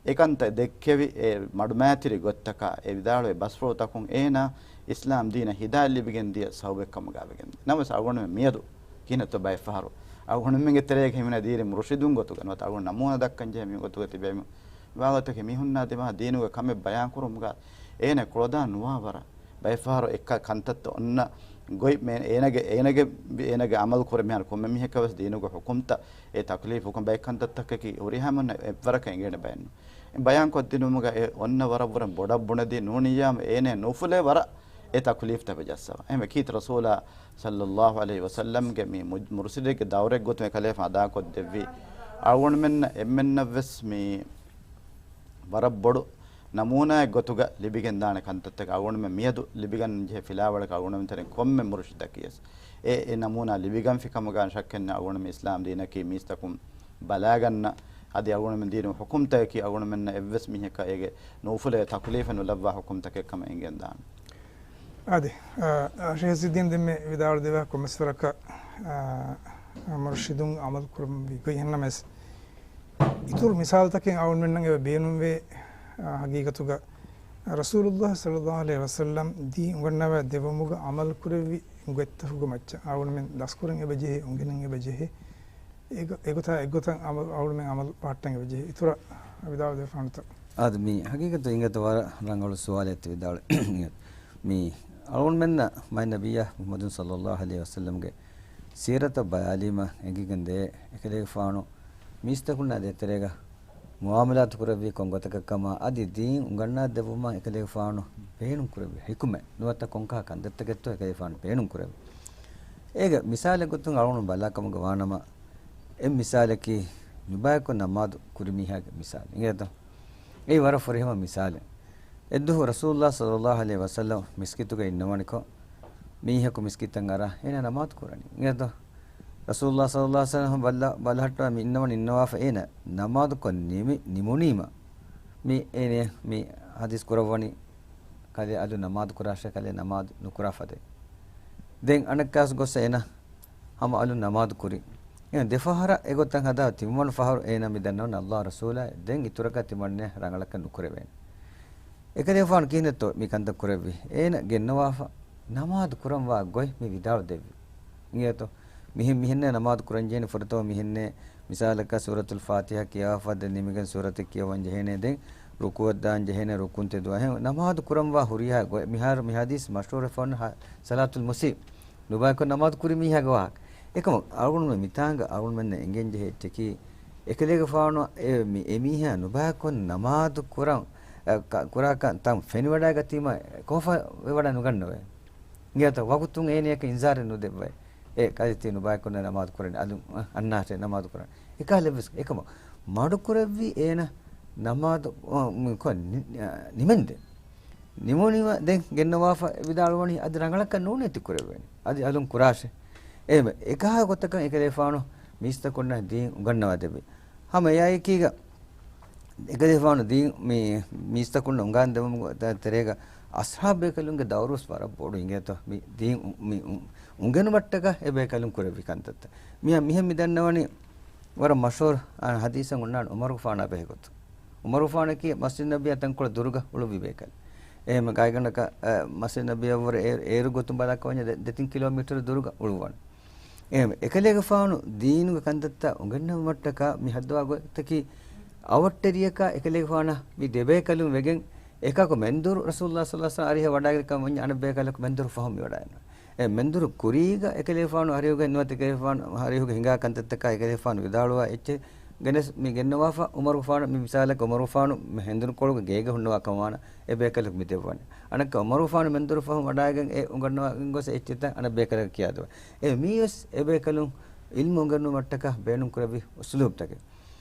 އެކަންތައް ދެއްކެވި އެ މަޑުމައިތިރި ގޮތްތަކާ، އެ ވިދާޅުވި ބަސްފުޅުތަކުން އޭނާ އިސްލާމް ދީނަށް ހިދާޔަތް ލިބިގެން ދިޔަ ސަބަބެއް ކަމުގާ ވެގެން. ނަމަވެސް އަޅުގަނޑުމެން މިއަދު ކިހިނެއްތޯ ބައެއް ފަހަރު އަޅުގަނޑުމެންގެ ތެރޭގަ ހިމެނޭ ދީނީ މުރުޝިދުން ގޮތުގަ ނުވަތަ އަޅުގަނޑު ނަމޫނާ ދައްކަން ޖެހޭ މީހުން ގޮތުގަ ތިބޭ މީހުން. ވާގޮތަކީ މީހުންނާ ދިމާ ދީނުގެ ކަމެއް ބަޔާން ކުރުމުގަ އޭނަ ކުޅަދާން ނުވާ ވަރަށް ބައެއް ފަހަރު އެއްކަ ކަންތައްތައް އޮންނަ ގޮތް މޭ-، އޭނަގެ، އޭނަގެ، އޭނަގެ އަމަލު ކުރޭ މިހާރު ކޮންމެ މީހަކަށް ވެސް ދީނުގެ ޙުކުމްތައް އެ ތަކްލީފުކަން ބައެއް ކަންތައްތަކަކީ ހުރިހާ މީހުންނަށް އެއްވަރަކަށް އެނގޭނެ ބައެއް ނޫން. ބަޔާން ކޮށްދިނުމުގަ އެ އޮންނަ ވަރަށް ވުރެން ބޮޑަށް ބުނެދީ ނޫނިއްޔާމު އޭނަ ނުފުލޭ ވަރަށް އެ ތަކުލީފްތައް ވެ ޖައްސަވާ. އެހެންވެ ކީރިތި ރަސޫލާ ޞައްލައްލާހު ޢަލައިހި ވަސައްލަމްގެ މި މު-، މުރުޝިދެއްގެ ދައުރެއް ގޮތުން އެކަލޭފާނު އަދާކޮށްދެއްވި އަޅުގަނޑުމެންނަށް އެންމެންނަށް ވެސް މި ވަރަށް ބޮޑު ނަމޫނާއެއް ގޮތުގަ ލިބިގެންދާނެ ކަންތައްތަކެއް. އަޅުގަނޑުމެން މިއަދު ލިބިގަން ޖެހޭ ފިލާވަޅަކަށް އަޅުގަނޑުމެން ތެރެއިން ކޮންމެ މުރުޝިދަކީ ވެސް އެ، އެ ނަމޫނާ ލިބިގަންފި ކަމުގަ ޝައްކެއް ނެތް. އަޅުގަނޑުމެން އިސްލާމް ދީނަކީ މީސްތަކުން ބަލާގަންނަ، އަދި އަޅުގަނޑުމެން ދީނު ޙުކުމްތަކަކީ އަޅުގަނޑުމެންނަށް އެއްވެސް މީހަކަށް އޭގެ ނުފުލޭ ތަކުލީފެއް ނުލައްވާ ޙުކުމްތަކެއް ކަމަށް އެނގެންދާނެ. އަދި، އަ، ޝޭޚް އިޒުއްދީން ދެންމެ ވިދާޅު ދެއްވާ ކޮންމެސް ވަރަކަށް، އަ، މުރުޝިދުން އަމަލު ކުރަމުން ވި ގޮތް އެހެންނަމަވެސް، އިތުރު މިސާލުތަކެއް އަޅުގަނޑުމެންނަށް އެބަ ބޭނުންވޭ، އަ، ޙަޤީޤަތުގަ ރަސޫލުﷲ ޞައްލައްލާހު ޢަލައިހި ވަސައްލަމް ދީން އުނގަންނަވާ ދެވުމުގަ ޢަމަލު ކުރެއްވި ގޮތްތަކުގެ މައްޗަށް އަޅުގަނޑުމެން ދަސްކުރަން އެބަ ޖެހޭ، އުނގެނެން އެބަ ޖެހޭ. އެގޮ-، އެގޮތާ އެއްގޮތަށް އަމަލު، އަޅުގަނޑުމެން އަމަލު ބަހައްޓަން އެބަ ޖެހޭ. އިތުރަށް ވިދާޅު ދެއްވާނެތަ؟ އާދެ، މި ޙަޤީޤަތު އިނގޭތޯ ވަރަށް ރަނގަޅު ސުވާލެއް ތި ވިދާޅު. މި އަޅުގަނޑުމެންނަށް މާތް ނަބިއްޔާ މުޙައްމަދު ޞައްލައްލާހު ޢަލައިހި ވަސައްލަމްގެ ސީރަތަށް ބަލާލީމަ އެނގިގެން ދޭ އެކަލޭގެފާނު މީސްތަކުންނާ ދޭތެރޭގަ މުޢާމަލާތު ކުރެއްވީ ކޮން ގޮތަކަށްކަމާ، އަދި ދީން އުނގަންނާ ދެއްވުމަށް އެކަލޭގެފާނު ބޭނުން ކުރެއްވި ޙިކުމަތް ނުވަތަ ކޮންކަހަލަ ކަންތައްތަކެއްތޯ އެކަލޭގެފާނު ބޭނުން ކުރެއްވި. އޭގެ މިސާލެއް ގޮތުން އަޅުގަނޑު ބަލާ ކަމުގަ ވާނަމަ، އެއް މިސާލަކީ ނުބައިކޮށް ނަމާދު ކުރި މީހާގެ މިސާލެއް އިނގޭތޯ؟ އެއީ ވަރަށް ފުރިހަމަ މިސާލެއް. އެއްދުވަހު ރަސޫލުﷲ ޞައްލައްލާހު ޢަލައިހި ވަސައްލަމް މިސްކިތުގަ އިންނަވަނިކޮށް، މީހަކު މިސްކިތަށް އަރާ އޭނާ ނަމާދު ކުރަނީ އިނގޭތޯ؟ ރަސޫލުﷲ ޞައްލައްލާހު ޢަލައިހި ވަސައްލަމް ބައްލަ-، ބަލަހައްޓަވާ މި އިންނަވަނީ އިންނަވާފަ އޭނަ ނަމާދުކޮށް ނިމި-، ނިމުނީމަ، މި އޭނަ މި ޙަދީޘް ކުރައްވަނީ ކަލޭ އަލު ނަމާދު ކުރާށޭ، ކަލޭ ނަމާދު ނުކުރާ ފަދައިން. ދެން އަނެއްކާސް ގޮސް އޭނަ ހަމަ އަލު ނަމާދު ކުރި. އޭނަ ދެފަހަރަށް އެގޮތަށް ހަދާ ތިންވަނަ ފަހަރު އޭނަ މި ދަންނަވަން އައްލާހު ރަސޫލާ ދެން އިތުރަކަށް ތިމަންނެ ރަނގަޅަކަށް ނުކުރެވޭނެ. އެކަލޭފާނު ކިހިނެއްތޯ މި ކަންތައް ކުރެއްވި؟ އޭނަ ގެންނަވާފަ ނަމާދު ކުރަންވާ ގޮތް މި ވިދާޅު ދެއްވި. އިނގޭތޯ؟ މިހެން، މިހެންނޭ ނަމާދު ކުރަންޖެހޭނެ ފުރަތަމަ މިހެންނޭ މިސާލަކަށް ސޫރަތުލް ފާތިޙާ ކިޔާފަ ދެން ނިމިގެން ސޫރަތެއް ކިޔަވަން ޖެހޭނެ ދެން ރުކޫޢަށް ދާން ޖެހޭނެ ރުކުން ތެދުވާ. އެހެން ނަމާދު ކުރަންވާ ހުރިހާ ގޮތް މިހާރު މި ޙަދީޘް މަޝްހޫރުވެފަ އޮންނަ ޙަ-، ޞަލާތުލް މުސީ. ނުބައިކޮށް ނަމާދު ކުރި މީހާގެ ވާހަކަ. އެކަމަކު އަޅުގަނޑުމެން މިތާނގަ އަޅުގަނޑުމެންނަށް އެނގެން ޖެހޭ އެއްޗަކީ، އެކަލޭގެފާނު އެ މި-، އެމީހާ ނުބައިކޮށް ނަމާދު ކުރަން، އެ، ކަ-، ކުރާ ކަންތައް ފެނިވަޑައިގަތީމަ ކޯފަ ވެވަޑައި ނުގަންނަވައޭ. އިނގޭތޯ ވަގުތުން އޭނަޔަކަށް އިންޒާރެއް ނުދެއްވައޭ. އެ ކަލޭ ތި ނުބައިކުންނަ ނަމާދު ކުރަނީ އަލުން، އަންނާށޭ ނަމާދު ކުރަނީ. އެކަހަލަ ވެސް އެކަމަށް މަޑުކުރެއްވި އޭނަ ނަމާދު، އަ، މި ކޮ-، ނި-، އަ، ނިމެންދެން. ނިމުނީމަ ދެން ގެންނަވާފަ ވިދާޅުވަނީ އަދި ރަނގަޅަކަށް ނޫނޭ ތި ކުރެވޭނެ. އަދި އަލުން ކުރާށޭ. އެހެންވެ، އެކަހަލަ ގޮތަކަށް އެކަލޭފާނު މީސްތަކުންނަށް ދީން އުނގަންނަވާ ދެއްވި. ހަމަ އެއާއެކީގަ އެކަލޭފާނު ދީން މި މީސްތަކުންނަށް އުނގާން ދެވުމުގެ ތެރޭގަ އަޞްޙާބޭކަލުންގެ ދައުރުވެސް ވަރަށް ބޮޑު އިނގޭތޯ. މި ދީން އު-، މި އު-، އުނގެނުމަށްޓަކާ އެ ބޭކަލުން ކުރެއްވި ކަންތައްތައް. މި-، މިހެން މި ދަންނަވަނީ ވަރަށް މަޝްހޫރު، އާ، ޙަދީޘެއް އޮންނާނެ ޢުމަރުގެފާނާ ބެހޭ ގޮތުން. ޢުމަރުގެފާނަކީ މަސްޖިދު ނަބަވީއާ ތަންކޮޅެއް ދުރުގަ އުޅުއްވި ބޭކަލެއް. އެހެން ގާތްގަނޑަކަށް، އަ، މަސްޖިދު ނަބަވީއަށްވުރެ އޭ-، އޭރު ގޮތުން ބަލާކަށް ވަންޏާ ދެ-، ދެތިން ކިލޯމީޓަރު ދުރުގަ އުޅުއްވާނެ. އެހެން އެކަލޭގެފާނު ދީނުގެ ކަންތައްތައް އުނގެންނެވުމަށްޓަކާ މި ހައްދަވާ ގޮތަކީ އަވަށްޓެރިޔަކާ އެކަލޭގެފާނާ މި ދެބޭކަލުން ވެގެން އެކަކު މެންދުރު ރަސޫލުﷲ ޞައްލަﷲ ޢަލައިހި ވަސައްލަމަ އަރިހަށް ވަޑައިގަތް ކަމަށް ވަންޏާ އަނެއް ބޭކަލަކު މެންދުރު ފަހުން މި ވަޑައިގަންނަވާ. އެ މެންދުރު ކުރީގަ އެކަލޭގެފާނު އަރިހުގަ ނުވަތަ އެކަލޭގެފާނު އަރިހުގަ ހިނގާ ކަންތައްތަކާ އެކަލޭގެފާނު ވިދާޅުވާ އެއްޗެއް ގެނެސް މި ގެންނަވާފަ ޢުމަރުގެފާނު މި މިސާލަކަށް ޢުމަރުގެފާނު މި ހެނދުނުކޮޅުގަ ގޭގަ ހުންނަވާ ކަމަށް ވާނަމަ އެ ބޭކަލަކު މި ދެއްވާނެ. އަނެއްކާ ޢުމަރުގެފާނު މެންދުރު ފަހުން ވަޑައިގެން އެ އުނގަންނަވަން ގޮސް އެއްޗެއްތައް އަނެއް ބޭކަލަކަށް ކިޔާދެވޭ. އެ މީވެސް އެ ބޭކަލުން ޢިލްމު އުނގެނުމަށްޓަކާ ބޭނުން ކުރެއްވި އުސްލޫބްތަކެއް.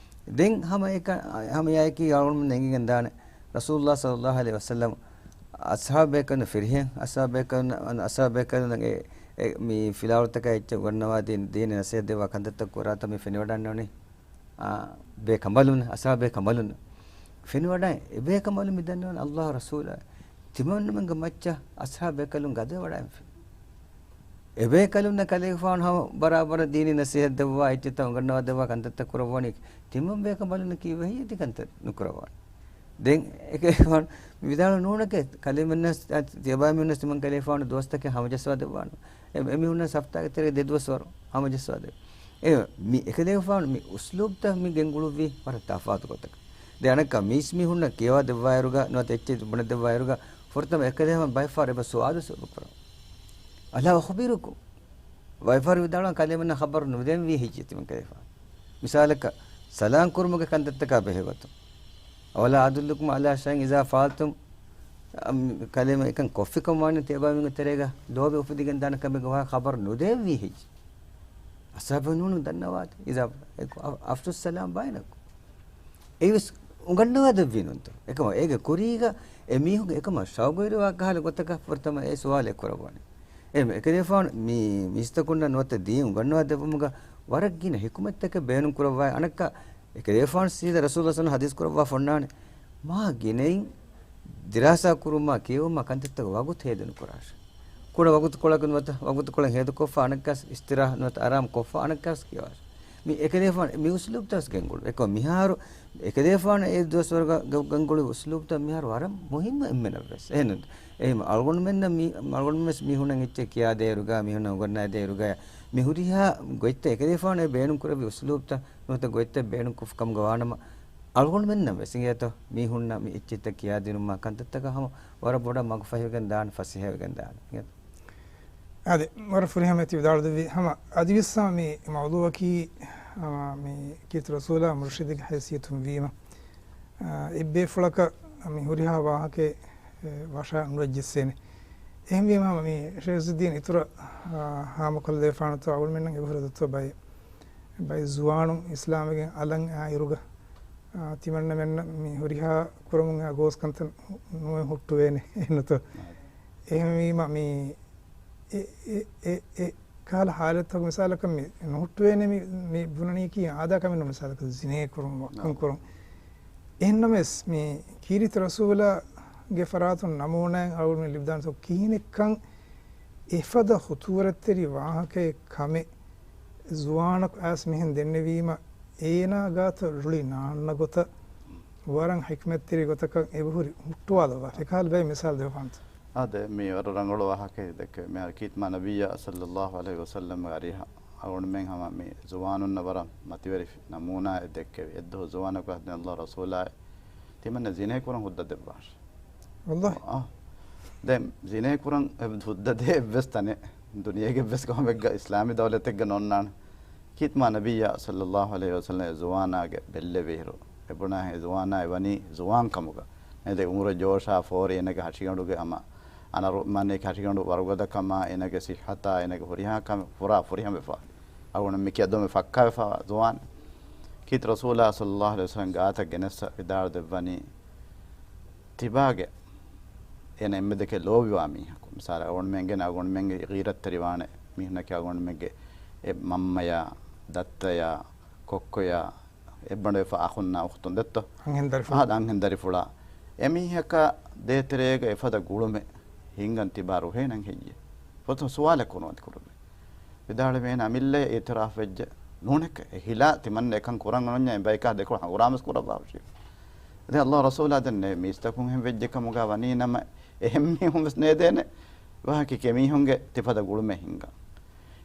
ދެން ހަމަ އެކަ-، ހަމަ އެއާއެކީ އަޅުގަނޑުމެން އެނގިގެން ދާނެ ރަސޫލުﷲ ޞައްލަﷲ ޢަލައިހި ވަސައްލަމަ އަޞްޙާބޭކަލުން ފިރިހެން، އަޞްޙާބޭކަލުން، އަން އަޞްޙާބޭކަލުން އެ، އެ މި ފިލާވަޅުތަކާ އެއްޗެއް އުނގަންނަވާ ދީން، ދީނީ ނަޞޭޙަތް ދެއްވާ ކަންތައްތައް ކުރާތަން މި ފެނިވަޑައިންނަވަނީ، އާ، ބޭކަނބަލުން، އަޞްޙާބޭކަނބަލުން. ފެނިވަޑައި އެބޭކަނބަލުން މި ދަންނަވަން ﷲ ރަސޫލާ ތިމަންނަމެންގެ މައްޗަށް އަޞްޙާބޭކަލުން ގަދަވަޑައިންފި. އެބޭކަލުންނަށް ކަލޭގެފާނު ހަމަ ބަރާބަރަށް ދީނީ ނަޞޭޙަތް ދެއްވާ، އެއްޗެއްތައް އުނގަންނަވާ ދެއްވާ ކަންތައްތައް ކުރައްވަނީ، ތިމަން ބޭކަނބަލުންނަކީ ވަހީ އެދި ކަންތައް ނުކުރައްވާނެ. ދެން އެކަލޭގެފާނު މި ވިދާޅު ނޫނެކޭ، ކަލޭމެންނަސް، ތިޔަބައިމީހުންނަސް ތިމަން ކަލޭގެފާނު ދުވަސްތަކެއް ހަމަޖައްސަވާ ދެއްވާނު. އެ، އެމީހުންނަށް ސަފްތާގެ ތެރޭ ދެ ދުވަސް ވަރު ހަމަޖައްސަވާ ދެއްވާ. އެ، މި އެކަލޭގެފާނު މި އުސްލޫބްތައް މި ގެންގުޅުއްވީ ވަރަށް ތަފާތު ގޮތަކަށް. ދެން އަނެއްކާ މީސްމީހުންނަށް ކިޔަވާ ދެއްވާއިރުގަ ނުވަތަ އެއްޗެއް ބުނެ ދެއްވާއިރުގަ ފުރަތަމަ އެކަލޭގެފާނު ބައެއްފަހަރު އެބަ ސުވާލު ސަބަބު ކުރަން. ألا أخبركم؟ ބައެއްފަހަރު ވިދާޅުވާން ކަލޭމެންނަށް ޚަބަރު ނުދެންވީ ހެއްޔޭ ތިމަން ކަލޭގެފާނު؟ މިސާލަކަށް ސަލާން ކުރުމުގެ ކަންތައްތަކާ ބެހޭ ގޮތުން. أولا أدلكم على شيء إذا فعلتم، އަމް، ކަލޭމެން އެކަން ކޮށްފި ކަމަށް ވާނެ ތިޔަބައިމީހުންގެ ތެރޭގަ ލޯބި އުފެދިގެން ދާނެ ކަމެއްގެ ވާހަކަ ޚަބަރު ނުދެއްވީ ހެއްޔޭ؟ އަޞްޙާބުން ނޫނު ދަންނަވާތި. إذا، أفشوا السلام بينكم. އެއީވެސް އުނގަންނަވާ ދެއްވީ ނޫންތޯ؟ އެކަމަ އޭގެ ކުރީގަ އެ މީހުންގެ އެކަމަށް ޝައުގުވެރިވާ ކަހަލަ ގޮތަކަށް ފުރަތަމަ އެ ސުވާލެއް ކުރައްވާނެ. އެ އެކަލޭގެފާނު މި މީސްތަކުންނަށް ނުވަތަ ދީން އުނގަންނަވާ ދެއްވުމުގަ ވަރަށް ގިނަ ޙިކުމަތްތަކެއް ބޭނުން ކުރައްވާ އަނެއްކާ އެކަލޭގެފާނު ސީދާ ރަސޫލު ޞައްލަﷲ ޢަލައިހި ވަސައްލަމަ ޙަދީޘް ކުރައްވާ ފޮންނާނެ. މާ ގިނައިން ދިރާސާ ކުރުމާ ކިޔެވުމާ ކަންތައްތަކަށް ވަގުތު ހޭދަ ނުކުރާށޭ. ކުޑަ ވަގުތުކޮޅަކު ނުވަތަ ވަގުތުކޮޅެއް ހޭދަކޮށްފަ އަނެއްކާސް އިސްތިރާޙަ ނުވަތަ އަރާމް ކޮށްފަ އަނެއްކާސް ކިޔަވާށޭ. މި އެކަލޭގެފާނު މި އުސްލޫބްތައް ވެސް ގެންގުޅު. އެކަމަ މިހާރު އެކަލޭގެފާނު އެ ދުވަސްވަރުގަ ގަ-، ގެންގުޅުއްވި އުސްލޫބްތައް މިހާރު ވަރަށް މުހިންމު އެންމެނަށް ވެސް. އެހެން އަޅުގަނޑުމެންނަށް މި-، އަޅުގަނޑުމެން ވެސް މީހުންނަށް އެއްޗެއް ކިޔާދޭއިރުގަ، މީހުންނަށް އުނގަންނާދޭއިރުގަ، މި ހުރިހާ ގޮތްތައް އެކަލޭގެފާނު އެ ބޭނުން ކުރެއްވި އުސްލޫބްތައް ނުވަތަ ގޮތްތައް ބޭނުން ކޮށްފި ކަމުގަ ވާނަމަ، އަޅުގަނޑުމެންނަށް ވެސް އިނގޭތޯ މީހުންނަށް މި އެއްޗެއްތައް ކިޔާދިނުމާ ކަންތައްތަކަށް ހަމަ ވަރަށް ބޮޑަށް މަގުފަހިވެގެން ދާނެ، ފަސޭހަވެގެން ދާނެ. އާދެ، ވަރަށް ފުރިހަމަ ތި ވިދާޅުދެއްވީ. ހަމަ އަދިވެސް ހަމަ މި މައުޟޫޢަކީ، ހަމަ މި ކީރިތި ރަސޫލާ މުރުޝިދެއްގެ ހައިސިއްޔަތުން ވީމަ، އާ، އެއްބޭފުޅަކަށް މި ހުރިހާ ވާހަކައެއް، އެ، ވަށާ ނުވެއްޖެއްސޭނެ. އެހެންވީމަ ހަމަ މި ޝައިޚުއްދީން އިތުރަށް، އާ، ހާމަކޮށްލަދެއްވާނެތޯ އަޅުގަނޑުމެންނަށް އެބަހުރި ދޮތޯ ބައެއް، ބައެއް ޒުވާނުން އިސްލާމްވެގެން އަލަން އާއިރުގަ، އާ، ތިމަންނަމެންނަށް މި ހުރިހާ ކުރަމުން އެ ގޯސް ކަންތައް ނު-، ނުވެ ހުއްޓުވޭނެ އެއްނުތޯ. އެހެންވީމަ މި އެ، އެ، އެ، އެ ކަހަލަ ހާލަތްތަކު މިސާލަކަށް މި ނުހުއްޓުވޭނެ މި، މި ބުނަނީކީ އާދާ ކަމެއް ނޫން މިސާލަކަށް ޒިނޭ ކުރުން، ވައްކަން ކުރުން. އެހެންނަމަވެސް މި ކީރިތި ރަސޫލާގެ ފަރާތުން ނަމޫނާއެއް އަޅުގަނޑުމެން ލިބިދާނެތޯ ކިހިނެއްކަން އެފަދަ ޚުތޫރަތްތެރި ވާހަކައެއް ކަމެއް ޒުވާނަކު އައިސް މިހެން ދެންނެވީމަ، އޭނާ ގާތަށް ރުޅި ނާންނަ ގޮތަށް ވަރަށް ޙިކްމަތްތެރި ގޮތަކަށް އެބަހުރި ހުއްޓުވާލައްވާ. އެކަހަލަ ބައެއް މިސާލު ދެއްވާނެތޯ؟ އާދެ، މި ވަރަށް ރަނގަޅު ވާހަކައެއް ދެއްކެވި. މިހާރު ކީރިތި މާ ނަބިއްޔާ ޞައްލައްލާހު ޢަލައިހި ވަސައްލަމްގެ އަރިހަށް އަޅުގަނޑުމެން ހަމަ މި ޒުވާނުންނަށް ވަރަށް މަތިވެރި ނަމޫނާއެއް ދެއްކެވި. އެއްދުވަހު ޒުވާނަކު އަހަދު ﷲ ރަސޫލާއި ތިމަންނަ ޒިނޭ ކުރަން ހުއްދަ ދެއްވާށި. ވައްލާހި. އާ. ދެން ޒިނޭ ކުރަން އެ ހުއްދަ ދޭ އެއްވެސް ތަނެއް ދުނިޔޭގެ އެއްވެސް ކަމެއްގަ އިސްލާމީ ދައުލަތެއްގަ ނޯންނާނެ. ކީރިތި މާ ނަބިއްޔާ ޞައްލައްލާހު ޢަލައިހި ވަސައްލަމް އެ ޒުވާނާގެ ބެއްލެވިއިރު، އެ ބުނާ އެ ޒުވާނާ އެ ވަނީ ޒުވާން ކަމުގަ. އެ ދެ އުމުރަށް ޖޯޝާ ފޯރި އޭނަގެ ހަށިގަނޑުގެ ހަމަ އަނަރު މާނައަކީ ހަށިގަނޑު ވަރުގަދަކަމާ، އޭނަގެ ސިއްހަތާ، އޭނަގެ ހުރިހާ ކަމެއް ފުރާ ފުރިހަމަވެފަ. އަޅުގަނޑު މި ކިޔަދޮމެ ފައްކާވެފަ ޒުވާން. ކީރިތި ރަސޫލާ ޞައްލައްލާހު ޢަލައިހި ވަސައްލަމް ގާތަށް ގެނެސް ވިދާޅު ދެއްވަނީ، ތިބާގެ އޭނަ އެންމެ ދެކެ ލޯބިވާ މީހަކު. މިސާލަށް އަޅުގަނޑުމެންގެ އަޅުގަނޑުމެންގެ ޣީރަތްތެރިވާނެ މީހުންނަކީ އަޅުގަނޑުމެންގެ އެ މަންމަޔާ، ދައްތަޔާ، ކޮއްކޮޔާ، އެއްބަނޑު ވެފަ އަޚުންނާ އުޚްތުން ދެއްތޯ؟ އަންހެން ދަރިފުޅާ. ފަހަތް އަންހެން ދަރިފުޅާ. އެމީހަކާ ދޭތެރޭގަ އެފަދަ ގުޅުމެއް ހިންގަން ތިބާ ރުހޭނަން ހެއްޔޭ؟ ފުރަތަމަ ސުވާލެއް ކުރުމަތި ކުރުމެ. ވިދާޅުވޭނެ އަމިއްލައަށް އިއުތިރާފް ވެއްޖެ ނޫނެކެ. އެ ހިލާ ތިމަންނަ އެކަން ކުރަން އޮންނަ އެ ބަޔަކާ ދެކޮޅު ހަނގުރާމަސް ކުރައްވާ ހުށީ. ދެން އައްލާހު ރަސޫލާ ދެން މީސްތަކުން ހެން ވެއްޖެ ކަމުގަ ވަނީ ނަމަ އެހެން މީހުން ވެސް ނޭދޭނެ ވާހަކަ ކެމީހުންގެ ތިފަދަ ގުޅުމެއް ހިންގަން.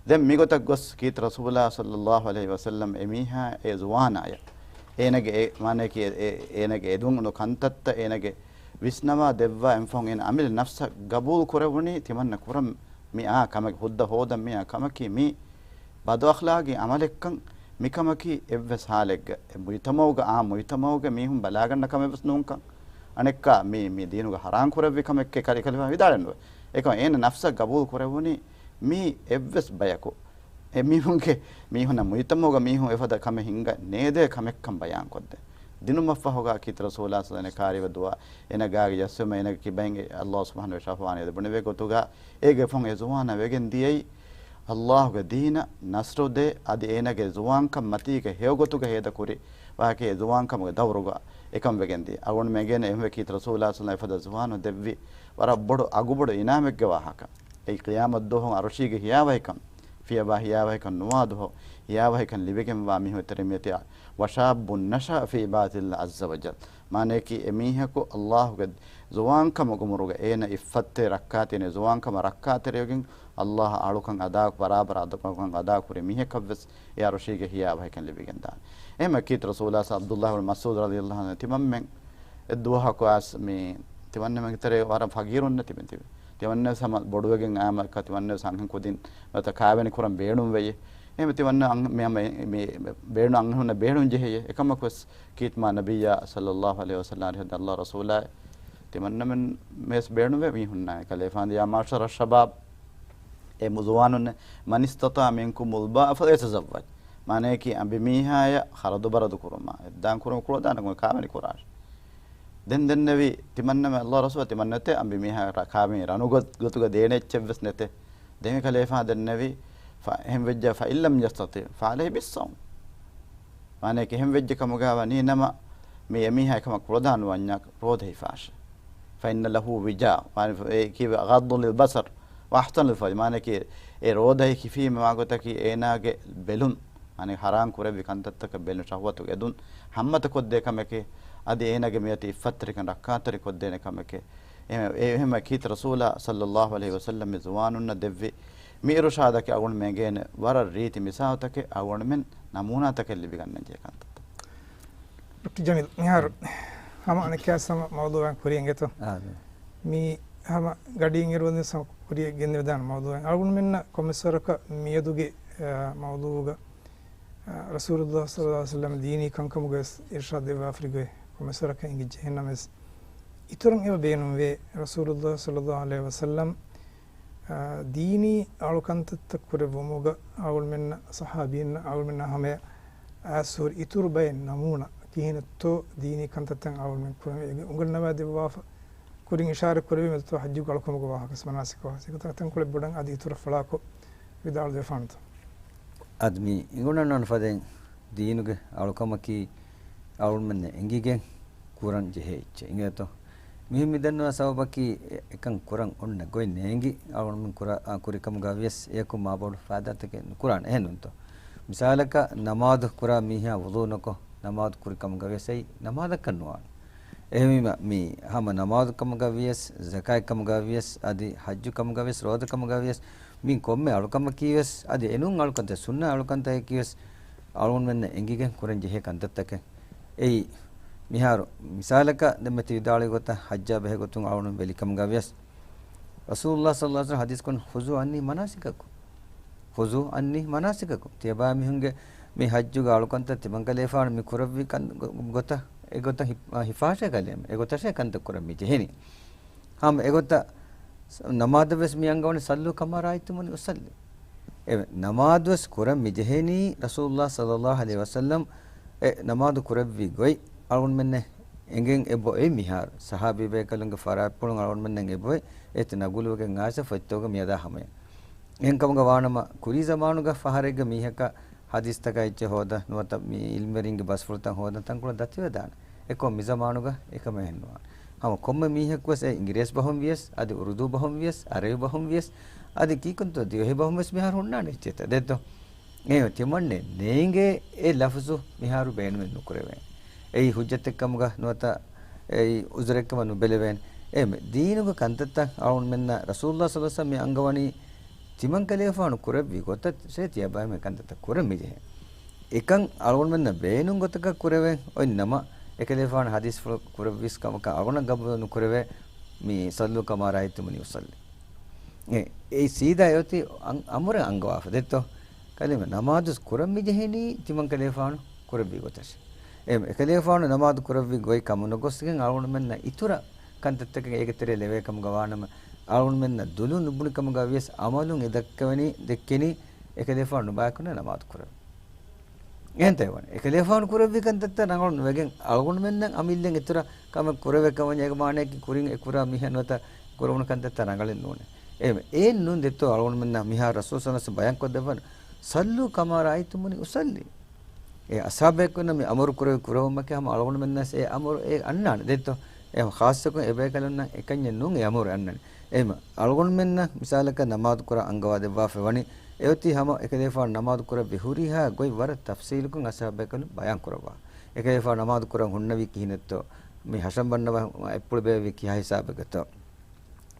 ދެން މިގޮތަށް ގޮސް ކީރިތި ރަސޫލާ ޞައްލައްލާހު ޢަލައިހި ވަސައްލަމް އެމީހާ އެ ޒުވާނާޔަށް އޭނަގެ އެ މާނައަކީ އެ، އެ، އޭނަގެ އެދުން ކަންތައްތައް އޭނަގެ ވިސްނަވާ ދެއްވާ އެންފަހުން އޭނަ އަމިއްލަ ނަފްސަށް ގަބޫލު ކުރެވުނީ ތިމަންނަ ކުރަން މި އާ ކަމެއް ހުއްދަ ހޯދަން މި އާ ކަމަކީ މީ ބަދުއަޚްލާގީ ޢަމަލެއްކަން. މިކަމަކީ އެއްވެސް ހާލެއްގަ އެ މުޖްތަމަޢުގަ އާ މުޖްތަމަޢުގެ މީހުން ބަލާގަންނަ ކަމެއް ވެސް ނޫންކަން. އަނެއްކާ މީ، މީ ދީނުގަ ޙަރާން ކުރެއްވި ކަމެއްކޭ ކަލޭ ކަލޭފާނު ވިދާޅެއްނުވޭ. އެކަމަކު އޭނަ ނަފްސަށް ގަބޫލު ކުރެވުނީ މީ އެއްވެސް ބަޔަކު އެ މީހުންގެ، މީހުންނަށް މުޖްތަމަޢުގަ މީހުން އެފަދަ ކަމެއް ހިންގަ ނޭދޭ ކަމެއްކަން ބަޔާންކޮށްދޭ. ދިނުމަށްފަހުގަ ކީރިތި ރަސޫލާ ޞައްލައްލާހު ޢަލައިހި ވަސައްލަމް އޭނަ ކާރިވެ ދުޢާ، އޭނަ ގާގެ ޖައްސުމަށް އޭނަގެ ކިބައިން އައްލާހު ސުބްޙާނަހޫ ވަތަޢާލާ ދެބުނެވޭ ގޮތުގަ އޭގެ ފަހުން އެ ޒުވާނަށް ވެގެން ދިޔައީ އައްލާހުގެ ދީނަށް ނަޞްރު ދޭ، އަދި އޭނަގެ ޒުވާންކަން މަތީގެ ހެޔޮގޮތުގަ ހޭދަކުރި ވާހަކަ އެ ޒުވާންކަމުގެ ދައުރުގަ އެކަން ވެގެން ދިޔަ. އަޅުގަނޑުމެން އެނގޭނެ އެހެންވެ ކީރިތި ރަސޫލާ ޞައްލައްލާހު ޢަލައިހި ވަސައްލަމް އެފަދަ ޒުވާނު ދެއްވި ވަރަށް ބޮޑު އަގުބޮޑު އިނާމެއްގެ ވާހަކަ. އެއީ ޤިޔާމަތް ދުވަހު ޢަރުޝީގެ ހިޔާވަހިކަން، ފިޔަވާ ހިޔާވަހިކަން ނުވާ ދުވަހު ހިޔާވަހިކަން ލިބިގެންވާ މީހުން ތެރެ މިއޮތީ، ވަޝާއްބުން ނަޝައަ ފީ ޢިބާދަތިﷲ ޢައްޒަ ވަޖައްލަ. މާނައަކީ އެ މީހަކު އައްލާހުގެ ޒުވާންކަމުގެ އުމުރުގަ އޭނަ ޢިއްފަތްތެރި ރައްކާތެރި، ޒުވާންކަމަށް ރައްކާތެރިވެގެން އައްލާހަށް އަޅުކަން އަދާ، ބަރާބަރަށް އަދާކުރި މީހަކަށްވެސް އެ ޢަރުޝީގެ ހިޔާވަހިކަން ލިބިގެންދާނެ. އެހެންމެ ކީރިތި ރަސޫލާ ޢަބްދުﷲ ބިން މަސްޢޫދު ރަޟިޔަﷲ ޢަންހު ތިމަންމެން އެއްދުވަހަކު އައިސް މި ތިމަންނަމެންގެ ތެރޭ ވަރަށް ފަގީރުންނެއް ތިބެން ތިބި. ތިމަންނަވެސް ހަމަ ބޮޑުވެގެން އާމަ ތިމަންނަވެސް އަންހެން ކުދިން ނުވަތަ ކާވެނި ކުރަން ބޭނުން ވެއްޔެ. އެހެންވެ ތިމަންނަ އަން-، މި ހަމަ މި ބޭނުން އަންހެނުންނަށް ބޭނުން ޖެހެޔޭ. އެކަމަކުވެސް ކީރިތި މާ ނަބިއްޔާ ޞައްލައްލާހު ޢަލައިހި ވަސައްލަމް އަރިހަށް އައްލާހު ރަސޫލާއި ތިމަންނަމެން މޭސް ބޭނުންވެ މީހުންނާއި ކަލޭފާން ޔާ މަޢުޝަރަ ޝަބާބް، އޭ ޒުވާނުންނޭ، މަނިސްތަޠާޢަ މިންކުމުލްބާޢަތަ ފަލްޔަތަޒައްވަޖް. މާނައަކީ އަނބިމީހާޔަށް ޚަރަދު ބަރަދު ކުރުމާ، އެއްދާން ކުރުމަށް ކުޅަދާނަކަމަށް ކާވެނި ކުރާށި. ދެން ދެންނެވި ތިމަންނަމެން އައްލާހު ރަސޫލާ ތިމަންނަތެ އަނބިމީހާ ކާވެނި ރަނު ގޮ-، ގޮތުގަ ދޭނެ އެއްޗެއްވެސް ނެތެ. ދެން ކަލޭފާން ދެންނެވި ފަ-، އެހެން ވެއްޖެ ފައިން ލަމް ޔަސްތަޠިޢް ފަޢަލައިހި ބިއްޞައުމް. މާނައަކީ އެހެން ވެއްޖެ ކަމުގަ ވަނީ ނަމަ މި އެމީހާ އެކަމަށް ކުޅަދާނުވަންޏާ ރޯދަ ހިފާށޭ. ފައިންނަ ލަހޫ ވިޖާ، ވާނެ އެ ކީވެ ޣައްޟު ލިލް ބަޞަރް ވައްޙްސަނު ލިލް ފަރްޖް. މާނައަކީ އެ ރޯދަ ހިފީމަ ވާގޮތަކީ އޭނާގެ ބެލުން، މާނައަކީ ޙަރާން ކުރެއްވި ކަންތައްތަކަށް ބެލުން ޝަހުވަތުގެ އެދުން ހައްމަތަ ކޮށްދޭ ކަމެކޭ. އަދި އޭނާގެ މިއޮތީ އިއްފަތްތެރިކަން ރައްކާތެރި ކޮށްދޭނެ ކަމެކޭ. އެހެން، އެހެން ކީރިތި ރަސޫލާ ޞައްލައްލާހު ޢަލައިހި ވަސައްލަމް މި ޒުވާނުންނަށް ދެއްވި މި އިރުޝާދަކީ އަޅުގަނޑުމެން އެނގޭނެ ވަރަށް ރީތި މިސާލުތަކެއް، އަޅުގަނޑުމެން ނަމޫނާތަކެއް ލިބިގަންނަން ޖެހޭ ކަންތައްތައް. ޑޮކްޓަރ ޖަމީލް، މިހާރު ހަމަ އަނެއްކާސް ހަމަ މައުޟޫޢެއް ކުރިޔަށް އިނގޭތޯ. އާ، މި ހަމަ ގަޑިއިން އިރުވަންދެން ހަމަ ކުރިޔަށް ގެންދެވިދާނެ މައުޟޫޢެއް. އަޅުގަނޑުމެންނަށް ކޮންމެސްވަރަކަށް މިއަދުގެ، އާ، މައުޟޫޢުގަ، އާ، ރަސޫލުﷲ ޞައްލައްލާހު ޢަލައިހި ވަސައްލަމް ދީނީ ކަންކަމުގައި ވެސް އިރުޝާދު ދެއްވާފަރިގޮތް ކޮންމެސްވަރަކަށް އެނގިއްޖެ. އެހެންނަމަވެސް އިތުރަށް އެބަ ބޭނުންވޭ ރަސޫލުﷲ ޞައްލައްލާހު ޢަލައިހި ވަސައްލަމް އާ، ދީނީ އަޅުކަންތައްތައް ކުރެއްވުމުގަ އަޅުގަނޑުމެންނަށް ޞަޙާބީންނަށް އަޅުގަނޑުމެންނާ ހަމަޔަށް އައިސްހުރި އިތުރު ބައެއް ނަމޫނާ ކިހިނެއްތޯ ދީނީ ކަންތައްތައް އަޅުގަނޑުމެން ކުރަން އެ އުނގަންނަވާ ދެއްވާފަ. ކުރިން އިޝާރަތް ކުރެއްވީމެ އެއްތޯ ޙައްޖުގެ އަޅުކަމުގެ ވާހަކަ، މަނާސިކު ވާހަކަ. ތަންކޮޅެއް ބޮޑަށް އަދި އިތުރަށް ފަޅާކޮށް ވިދާޅުވެފާނެތޯ. އަދި މި އިނގުނަން ފަދައިން ދީނުގެ އަޅުކަމަކީ އަޅުގަނޑުމެންނަށް އެނގިގެން ކުރަން ޖެހޭ އެއްޗެއް އިނގޭތޯ. މިހެން މި ދަންނަވާ ސަބަބަކީ އެ-، އެކަން ކުރަން އޮންނަ ގޮތް ނޭނގި އަޅުގަނޑުމެން ކުރާ، އާ، ކުރި ކަމުގަ ވިޔަސް އެޔަކު މާ ބޮޑު ފައިދާތަކެއް ނުކުރާނެ. އެހެންނޫންތޯ. މިސާލަކަށް ނަމާދު ކުރާ މީހާ ވުޟޫ ނުކޮށް ނަމާދު ކުރި ކަމުގަ ވިޔަސް އެއީ ނަމާދަކަށް ނުވާނެ. އެހެންވީމަ މި ހަމަ ނަމާދު ކަމުގަ ވިޔަސް، ޒަކާތް ކަމުގަ ވިޔަސް، އަދި ޙައްޖު ކަމުގަ ވިޔަސް، ރޯދަ ކަމުގަ ވިޔަސް، މި ކޮންމެ އަޅުކަމަކީ ވެސް އަދި އެނޫން އަޅުކަންތައް، ސުންނަ އަޅުކަންތަކަކީ ވެސް އަޅުގަނޑުމެންނަށް އެނގިގެން ކުރަން ޖެހޭ ކަންތައްތަކެއް. އެއީ، މިހާރު މިސާލަކަށް ދެންމެ ތި ވިދާޅުވި ގޮތަށް ޙައްޖާ ބެހޭ ގޮތުން އަޅުގަނޑު ވެލިކަމުގަ ވިޔަސް، ރަސޫލުﷲ ޞައްލައްލާހު ޢަލައިހި ވަސައްލަމަ ޙަދީޘް ކުރަން، "ޚުޛޫ ޢަންނީ މަނާސިކަކުމް." ޚުޛޫ ޢަންނީ މަނާސިކަކުމް. ތިޔަބާ މީހުންގެ މި ޙައްޖުގެ އަޅުކަންތައް ތިމަންކަލޭފާނު މި ކުރެއްވި ކަން-، ގޮ-، ގޮތަށް، އެ ގޮތަށް ހި-، އާ، ހިފާށޭ ކަލޭމެ. އެ ގޮތަށޭ ކަންތައް ކުރަން މި ޖެހެނީ. ހަމަ އެގޮތަށް ނަމާދަށް ވެސް މި އަންގަވަނީ، "صلوا كما رأيتموني أصلي". އެ ނަމާދު ވެސް ކުރަން މި ޖެހެނީ، ރަސޫލުﷲ صلى الله عليه وسلم އެ ނަމާދު ކުރެއްވި ގޮތް އަޅުގަނޑުމެންނަށް އެނގެން އެބައޮތް މިހާރު. ޞަޙާބީ ބޭކަލުންގެ ފަރާތްޕުޅުން އަޅުގަނޑުމެންނަށް އެބައޮތް، އޭތި ނަގުލުވެގެން އާސަ ފޮތްތަކުގަ މިއަދާ ހަމަޔަށް. އެހެންކަމުގަ ވާނަމަ، ކުރީ ޒަމާނުގަ ފަހަރެއްގަ މީހަކަށް ޙަދީޘްތަކާ އެއްޗެއް ހޯދަން ނުވަތަ މި ޢިލްމުވެރިންގެ ބަސްފުޅުތައް ހޯދަން ތަންކޮޅެއް ދަތިވެދާނެ. އެކަމަކު މި ޒަމާނުގަ އެކަމެއް އެއްނުވާނެ. ހަމަ ކޮންމެ މީހަކުވެސް އެ އިނގިރޭސި ބަހުން ވިޔަސް، އަދި އުރުދޫ ބަހުން ވިޔަސް، ޢަރަބި ބަހުން ވިޔަސް، އަދި ކީކުންތޯ ދިވެހި ބަހުން ވެސް މިހާރު ހުންނާނެ އެއްޗެއްތަ ދެއްތޯ؟ އެހެން ތިމަންނެ ނޭނގޭ އެ ލަފުޒު މިހާރު ބޭނުމެއް ނުކުރެވޭނެ. އެއީ ޙުއްޖަތެއްކަމުގަ ނުވަތަ އެއީ ޢުޛުރެއްކަމަށް ނުބެލެވޭނެ. އެހެން ދީނުގެ ކަންތައްތައް އަޅުގަނޑުމެންނަށް ރަސޫލުﷲ صلى الله عليه وسلم މި އަންގަވަނީ ތިމަން ކަލޭފާނު ކުރެއްވި ގޮތަށް ސޭ ތިޔަބައިމީހުން ކަންތައްތައް ކުރަން މިޖެހޭ. އެކަން އަޅުގަނޑުމެންނަށް ބޭނުން ގޮތަކަށް ކުރެވެން އޮތް ނަމަ، އެކަލޭފާނު ޙަދީޘްފުޅު ކުރެއްވިސް ކަމަކަށް އަޅުގަނޑަށް ގަބޫލު ނުކުރެވޭ، މި "صلوا كما رأيتموني أصلي". އެ، އެއީ ސީދާ އެއޮތީ އަން-، އަމުރެއް އަންގަވާފަ ދެއްތޯ؟ ކަލޭމެ ނަމާދު ކުރަން މިޖެހެނީ ތިމަން ކަލޭފާނު ކުރެއްވި ގޮތަށް. އެ، އެކަލޭފާނު ނަމާދު ކުރެއްވި ގޮތް ކަމުނުގޮސްގެން އަޅުގަނޑުމެންނަށް އިތުރަށް ކަންތައްތަކެއް އޭގެ ތެރޭ ލެވޭ ކަމުގަ ވާނަމަ، އަޅުގަނޑުމެންނަށް ދުލުން ނުބުނި ކަމުގަ ވިޔަސް އަމަލުން އެ ދައްކަވަނީ، ދެއްކެނީ އެކަލޭފާނު ނުބަޔާކުރާ ނަމާދު ކުރެވުން. އެހެންތަ އެވަނީ. އެކަލޭފާނު ކުރެއްވި ކަންތައްތައް ރަނގަޅު ނުވެގެން، އަޅުގަނޑުމެންނަށް އަމިއްލައިން އިތުރަށް ކަމެއް ކުރެވޭ ކަމަށް އޭގެ މާނައަކީ ކުރިން އެ ކުރާ މީހާ ނުވަތަ ކުރެވުނު ކަންތައްތައް ރަނގަޅެއް ނޫނޭ. އެ، އެއް ނޫން ދެއްތޯ އަޅުގަނޑުމެންނަށް މިހާރު ރަސޫލު ޞައްލަﷲ ޢަލައިހި ވަސައްލަމަ ބަޔާންކޮށްދެއްވަން، "صلوا كما رأيتموني أصلي". އެ އަޞްޙާބޭކުންނަށް މި އަމުރު ކުރެވި ކުރެވުމަކީ ހަމަ އަޅުގަނޑުމެންނަށް އެ އަމުރު އެ އަންނާނެ ދެއްތޯ. އެ ޚާއްޞަކޮށް އެބޭކަލުންނަށް އެކަންޏެއް ނޫން އެ އަމުރު އަންނަނީ. އެހެން އަޅުގަނޑުމެންނަށް މިސާލަކަށް ނަމާދު ކުރަން އަންގަވާ ދެއްވާފަ ވަނީ، އެއޮތީ ހަމަ އެކަލޭފާނު ނަމާދު ކުރެއްވި ހުރިހާ ގޮތް ވަރަށް ތަފްޞީލުކޮށް އަޞްޙާބޭކަލުން ބަޔާން ކުރައްވާ. އެކަލޭފާނު ނަމާދު ކުރަން ހުންނެވީ ކިހިނެއްތޯ؟ މި ހަށަން ބަންނަވާ އަތްޕުޅު ބޭއްވީ ކިހާ ހިސާބެއްގަތޯ؟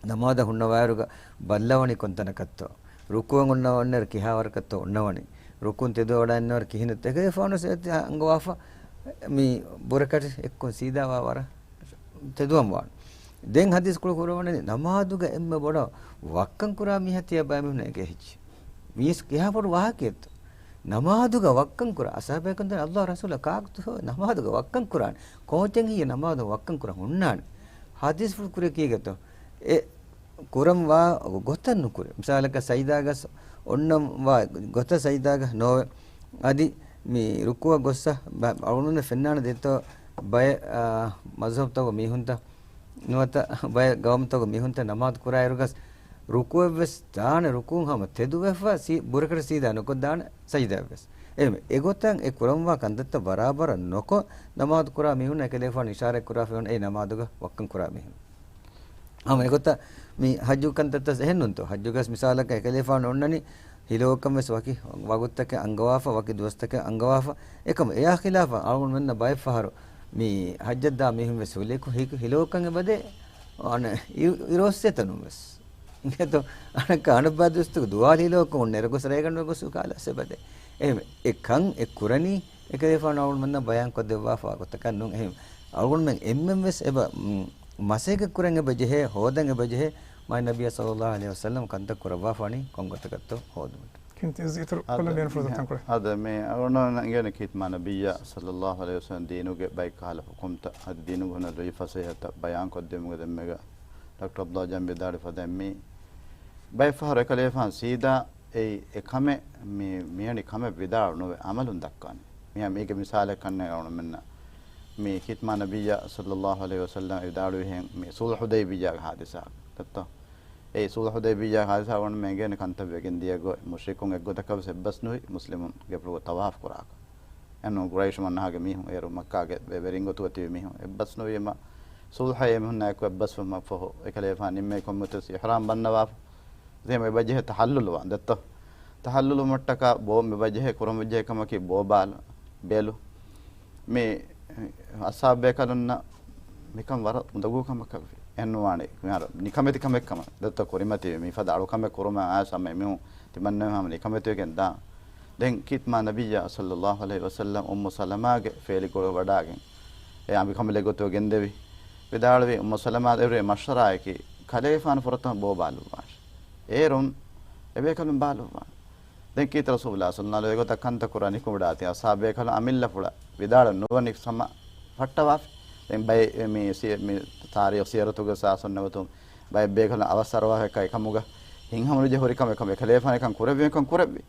ނަމާދަށް ހުންނަވާއިރުގަ ބައްލަވަނީ ކޮންތަނަކަށްތޯ؟ ރުކޫޢަށް ހުންނަވަންޏާ ކިހާވަރަކަށްތޯ ހުންނަވަނީ؟ ރުކޫޢުން ތެދުވެވަޑައިގަންނަވާއިރު ކިހިނެއްތޯ؟ އެކަލޭފާނު ވެސް އެއޮތީ އަންގަވާފަ މި ބުރަކަށި އެއްކޮށް ސީދާވާ ވަރަށް ތެދުވަން ވާނެ. ދެން ޙަދީޘް ކުޅު ކުރައްވަނީ ނަމާދުގަ އެންމެ ބޮޑަށް ވައްކަން ކުރާ މީހާ ތިޔަބައިމީހުންނަށް އެނގޭ ހެއްޗެއް. މީސް ކިހާ ބޮޑު ވާހަކައެއްތޯ؟ ނަމާދުގަ ވައްކަން ކުރާ. އަޞްޙާބޭކަލުން ދަނީ، ﷲ ރަސޫލާ ކާކުތޯ ނަމާދުގަ ވައްކަން ކުރާނީ؟ ކޯޗެއް ހިޔަ ނަމާދު ވައްކަން ކުރަން ހުންނާނެ؟ ޙަދީޘްފުޅު ކުރޭ ކީގަތޯ؟ އެ ކުރަން ވާ ގޮތަށް ނުކުރޭ. މިސާލަކަށް ސަޖިދާގަ އޮންނަން ވާ ގޮތަށް ސަޖިދާގަ ނޯވޭ. އަދި މި ރުކޫޢަށް ގޮއްސަ ބަ-، އަޅުގަނޑުމެންނަށް ފެންނާނެ ދެއްތޯ ބައެއް، އާ، މަޒްހަބްތަކުގެ މީހުންތައް ނުވަތަ ބައެއް ގައުމުތަކުގެ މީހުންތައް ނަމާދު ކުރާއިރުގަސް ރުކޫޢަށްވެސް ދާނެ، ރުކޫޢުން ހަމަ ތެދުވެފަ ސީ-، ބުރަކަށް ސީދާ ނުކޮށްދާނެ ސަޖިދާއަށްވެސް. އެހެންވެ، އެގޮތަށް އެ ކުރަންވާ ކަންތައްތައް ބަރާބަރަށް ނުކޮށް ނަމާދު ކުރާ މީހުން އެކަލޭފާނު އިޝާރާތް ކުރާފައި އޮންނަ އެ ނަމާދުގަ ވައްކަން ކުރާ މީހުން. ހަމަ އެގޮތަށް މި ޙައްޖު ކަންތައްތަސް އެހެންނޫންތޯ؟ ޙައްޖުގަސް މިސާލަކަށް އެކަލޭފާނު އޮންނަނީ ހިލޯކަން ވެސް ވަކި ވަގުތުތަކެއް އަންގަވާފަ، ވަކި ދުވަސްތަކެއް އަންގަވާފަ. އެކަމު އެޔާ ޚިލާފަށް އަޅުގަނޑުމެންނަށް ބައެއް ފަހަރު މި ޙައްޖަށް ދާ މީހުން ވެސް ހުލި ހި-، ހިލޯކަން އެބަދޭ، އަނެއް އިރު-، އިރުއޮއްސޭތަނުން ވެސް. އިނގޭތޯ؟ އަނެއްކާ އަނެއްބާ ދުވަސްތަކު ދުވާލި ހިލޯކަން އޮންނަ އިރުގަސް ރޭގަނޑު ގޮސް ކާލަސް އެބަދޭ. އެހެން އެ ކަން އެ ކުރަނީ އެކަލޭފާނު އަޅުގަނޑުމެންނަށް ބަޔާންކޮށްދެއްވާފާ ގޮތަކަށް ނޫން. އެހެން އަޅުގަނޑުމެން އެންމެން ވެސް އެބަ، މް، މަސައްކަތް ކުރަން އެބަ ޖެހޭ، ހޯދަން އެބަ ޖެހޭ، މާތް ނަބިއްޔާ ޞައްލައްލާހު ޢަލައިހި ވަސައްލަމަ ކަންތައް ކުރައްވާފާނީ ކޮން ގޮތަކަށްތޯ ހޯދުމަށް. ކިންތި އިތުރު ކޮށްލަން ދޭން ފުރުސަތު ތަންކޮޅެއް. އަދަ މި އަޅުގަނޑުމެންނަށް އެނގޭނެ ކީރިތި މާތް ނަބިއްޔާ ޞައްލައްލާހު ޢަލައިހި ވަސައްލަމަ ދީނުގެ ބައެއް ކަހަލަ ޙުކުމްތައް، އަދި ދީނުގެ ހުންނަ ލުއިފަސޭހަތައް ބަޔާންކޮށްދިއުމުގެ ދެންމެގަ ޑޮކްޓަރ ޢަބްދުﷲ ޖަންބީ ވިދާޅުވި ފަދައިން މި ބައެއް ފަހަރު އެކަލޭފާނު ސީދާ އެއީ އެ ކަމެއް މި މިހެނި ކަމެއް ވިދާޅު ނުވެ އަމަލުން ދައްކާނެ. މިހާ މީގެ މިސާލެއް ކަންނޭނގެ އަޅުގަނޑުމެންނަށް މި ކީރިތި މާތް ނަބިއްޔާ ޞައްލައްލާހު ޢަލައިހި ވަސައްލަމަ ވިދާޅުވިހެން މި ޞުލްޙު ޙުދައިބިއްޔާގެ ޙާދިސާ ދެއްތޯ؟ އެ ޞުލްޙު ޙުދައިބިއްޔާގެ ޙާދިސާ އަޅުގަނޑުމެން އެނގޭނެ ކަންތައް ވެގެން ދިޔަ ގޮތް. މުޝްރިކުން އެއްގޮތަކަށް ވެސް އެއްބަސް ނުވި މުސްލިމުން ގެފުޅުގަ ޠަވާފު ކުރާކަށް. އެންނު ޤުރައިޝު މަންހާގެ މީހުން އޭރު މައްކާގެ ވެ-، ވެރިން ގޮތުގަ ތިބި މީހުން އެއްބަސް ނުވީމަ، ޞުލްޙަށް އެމީހުންނާ އެކު އެއްބަސްވުމަށްފަހު އެކަލޭފާނު ނިންމައި ކޮންމެތަސް އިޙްރާމް ބަންނަވާފަ. އެހެން އެބަޖެހޭ ތަޙައްލުލުވާން ދެއްތޯ؟ ތަޙައްލުލުވުމަށްޓަކާ ބޯ މިބަޖެހޭ ކުރަންވެއްޖެ ކަމަކީ ބޯ ބާލު، ބޭލު. މި އަޞްޙާބުބޭކަލުންނަށް މިކަން ވަރަށް އުނދަގޫ ކަމަކަށްވި. އެހެންނުވާނެ މިހާރު ނިކަމެތި ކަމެއްކަމަށް ދެއްތޯ ކުރިމަތިވެ. މިފަދަ އަޅުކަމެއް ކުރުމަށް އައިސް ހަމަ އެމީހުން ތިމަންނަ ހަމަ ނިކަމެތިވެގެން ދާން. ދެން ކީރިތި މާތް ނަބިއްޔާ ޞައްލައްލާހު ޢަލައިހި ވަސައްލަމަ އުއްމު ސަލަމާގެ ފޭލިކޮޅު ވަޑާގެން އެ އަނބިކަނބަލެއް ގޮތުގަ ގެންދެވި. ވިދާޅުވި އުއްމު ސަލަމާ އެރުވި މަޝްވަރާއަކީ ކަލޭފާނު ފުރަތަމަ ބޯ ބާލުއްވާށި. އޭރުން އެބޭކަލުން ބާލުއްވާނެ. ދެން ކީރިތި ރަސޫލުﷲ ޞައްލައްލާހު ޢަލައިހި ވަސައްލަމަ އެގޮތަށް ކަންތައް ކުރާ ނިކުމެވަޑާތީ އަޞްޙާބުބޭކަލުން އަމިއްލަފުޅަށް ވިދާޅު ނުވަނި ސަމަ ފައްޓަވާފި. ދެން ބައެއް މި ސި-، މި ތާރީޚު ސިޔަރަތުގެ ސާސުން ނެވަތު ބައެއް ބޭކަލުން އަވަސް އަރުވާފައި ކަމުގަ ހިތްހަމަނުޖެހި ހުރި ކަމެއް ކަމަށް އެކަލޭފާނު އެކަން ކުރެއްވި، އެކަން ކުރެއްވި.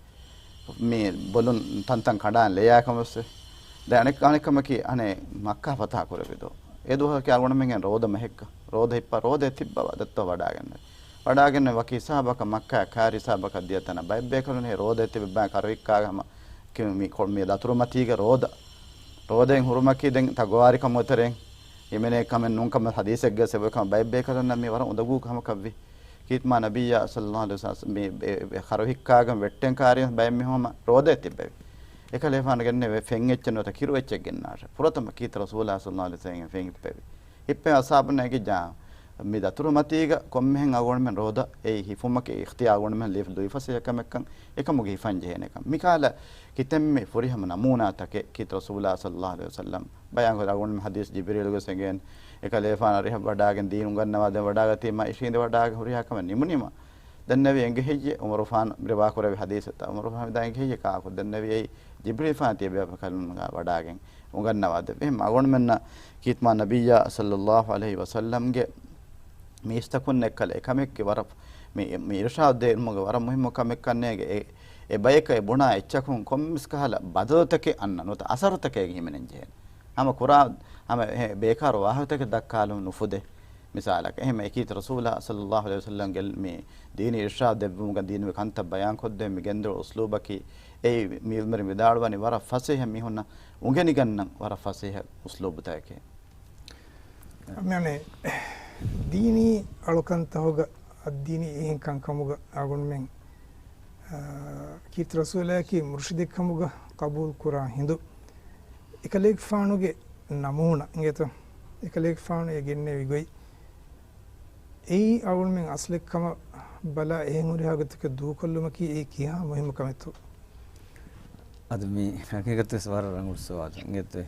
މި ބޮލުން ތަންތަން ކަނޑާން ލެޔާ ކަމަށް ވެސް. ދެން އަނެއް، އަނެއް ކަމަކީ އަނެއް މައްކާ ފަތަހަ ކުރެއްވި ދުވަހު. އެ ދުވަހަކީ އަޅުގަނޑުމެންގެ ރޯދަ މަހެއްކަ. ރޯދަ ހިއްޕާ، ރޯދަ ތިއްބަވާ ދައްތަ ވަޑާގެންނެވި. ވަޑާގެންނެވި ވަކި ހިސާބަކަށް މައްކާ ކާރި ހިސާބަކަށް ދިޔަ ތަނަށް ބައެއް ބޭކަލުން އެ ރޯދަ ތިބެއްބާ ކަރުހިއްކާގެ ހަމަ ކި-، މި ކޮ-، މި ދަތުރުމަތީގެ ރޯދަ. ރޯދައިން ހުރުމަކީ ދެން ތަގުވާރިކަމުގެ ތެރެއިން ހިމެނޭ ކަމެއް ނޫން ކަމަށް ހަދީސެއްގަ ސެބަކަމަށް ބައެއް ބޭކަލުންނަށް މި ވަރަށް އުނދަގޫ ކަމަކަށްވި. ކީރިތި މާ ނަބިއްޔާ ޞައްލައްލާހު ޢަލައިހި ވަސައްލަމް މި އެ، އެ ކަރުހިއްކާގެން ވެއްޓެން ކާރި ބައެއް މީހުން ހަމަ ރޯދައެއް ތިއްބެވި. އެކަލޭފާނު ގެންނެވި ފެން އެއްޗެއް ނުވަތަ ކިރު އެއްޗެއް ގެންނާށޭ. ފުރަތަމަ ކީރިތި ރަސޫލާ ޞައްލައްލާހު ޢަލައިހި ވަސައްލަމް ފެން ހިއްޕެވި. ހިއްޕެވި އަސްހާބުންނަށް އެނގިއްޖާ މި ދަތުރުމަތީގަ ކޮންމެހެން އަޅުގަނޑުމެން ރޯދަ އެއީ ހިފުމަކީ އިޚްތިޔާރު އަޅުގަނޑުމެން ލިބި ލުއިފަސޭހަ ކަމެއްކަން އެކަމުގެ ހިފަން ޖެހޭނެ ކަން. މިކަހަލަ ކިތަންމެ ފުރިހަމަ ނަމޫނާތަކެއް ކީރިތި ރަސޫލާ ޞައްލައްލާހު ޢަލައިހި ވަސައްލަމް ބަޔާންކޮށް އަޅުގަނޑުމެން ހަދީސް ޖިބްރީލުގެ އެނގޭނެ. އެކަލޭފާނަށް ރިހަ ވަޑާގެން ދީން އުނގަންނަވާދޭން ވަޑާގަތީމާ އިށީނދެ ވަޑާގެ ހުރިހާ ކަމެއް ނިމުނީމާ. ދެންނެވި އެނގޭ ހެއްޔޭ؟ އުމަރުފާނު ރިވާ ކުރެއްވި ހަދީސްތައް. އުމަރުފާނު ދާ އެނގޭ ހެއްޔޭ ކާކު؟ ދެންނެވި އެއީ ޖިބްރީލްފާނު ތިޔަބޭފާ ކަލުންގާ ވަޑާގެން އުނގަންނަވާދެއްވި. އެހެން އަޅުގަނޑުމެންނަށް ކީރިތި މާ ނަބިއްޔާ ޞައްލައްލާހު ޢަލައިހި ވަސައްލަމްގެ މީސްތަކުން އެއްކަލަ އެކަމެއްގެ ވަރަށް މި، މި އިރުޝާދު ދޭނުމުގެ ވަރަށް މުހިއްމު ކަމެއްކަންނޭގެ އެ، އެ ބަޔަކަށް އެ ބުނާ އެއްޗަކުން ކޮންމެސް ކަހަލަ ބަދަލުތަކެއް އަންނަ ނުވަތަ އަސަރުތަކެއް ހިމެނެން ޖެހޭނެ. ހަމަ ކުރާ، ހަމަ އެ ބޭކާރު ވާހަކަތަކެއް ދައްކާލުން ނުފުދޭ. މިސާލަކަށް، އެހެން އެކީތި ރަސޫލާ ޞައްލައްލާހު ޢަލައިހި ވަސައްލަމްގެ މި ދީނީ އިރުޝާދު ދެއްވުމުގަ ދީނުގެ ކަންތައް ބަޔާންކޮށްދޭ މި ގެންދަވާ އުސްލޫބަކީ، އެއީ މި އިލްމުވެރިން ވިދާޅުވަނީ ވަރަށް ފަސޭހަ މީހުންނަށް އުނގެނިގަންނަން ވަރަށް ފަސޭހަ އުސްލޫބުތަކެކޭ. މިއަނެއް ދީނީ އަޅުކަންތަހުގަ އައްދީނީ އެހެން ކަންކަމުގަ އަޅުގަނޑުމެން، އާ، ކީރިތި ރަސޫލާއަކީ މުރުޝިދެއްކަމުގަ ޤަބޫލު ކުރާ ހިނދު، އެކަލޭގެފާނުގެ ނަމޫނާ އިނގޭތޯ؟ އެކަލޭގެފާނު އެ ގެންނެވި ގޮތް، އެއީ އަޅުގަނޑުމެން އަސްލެއްކަމަށް ބަލާ އެހެން ހުރިހާ ގޮތަކަށް ދޫކޮށްލުމަކީ އެއީ ކިހާ މުހިއްމު ކަމެއްތޯ؟ އަދި މި ހަގީގަތުވެސް ވަރަށް ރަނގަޅު ސުވާލެއް އިނގޭތޯ.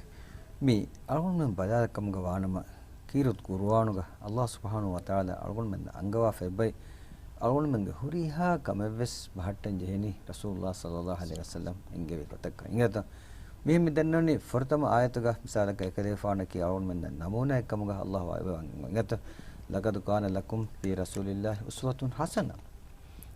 މި އަޅުގަނޑުމެން ބަލާލި ކަމުގަ ވާނަމަ، ކީރިތި ޤުރުއާނުގަ ﷲ ސުބްޙާނަހޫ ވަތަޢާލާ އަޅުގަނޑުމެންނަށް އަންގަވާފައި އެބައި، އަޅުގަނޑުމެންގެ ހުރިހާ ކަމެއްވެސް ބަހައްޓަން ޖެހެނީ ރަސޫލުﷲ ޞައްލައްލާހު ޢަލައިހި ވަސައްލަމް އެންގެވި ގޮތަކަށް އިނގޭތޯ. މިހެން މި ދަންނަވަނީ ފުރަތަމަ އާޔަތުގަ މިސާލަކަށް އެކަލޭގެފާނަކީ އަޅުގަނޑުމެންނަށް ނަމޫނާއެއް ކަމުގަ ﷲ އެބަ ވަން އިނގޭތޯ. لَقَدْ كَانَ لَكُمْ فِي رَسُولِ اللَّهِ أُسْوَةٌ حَسَنَةٌ.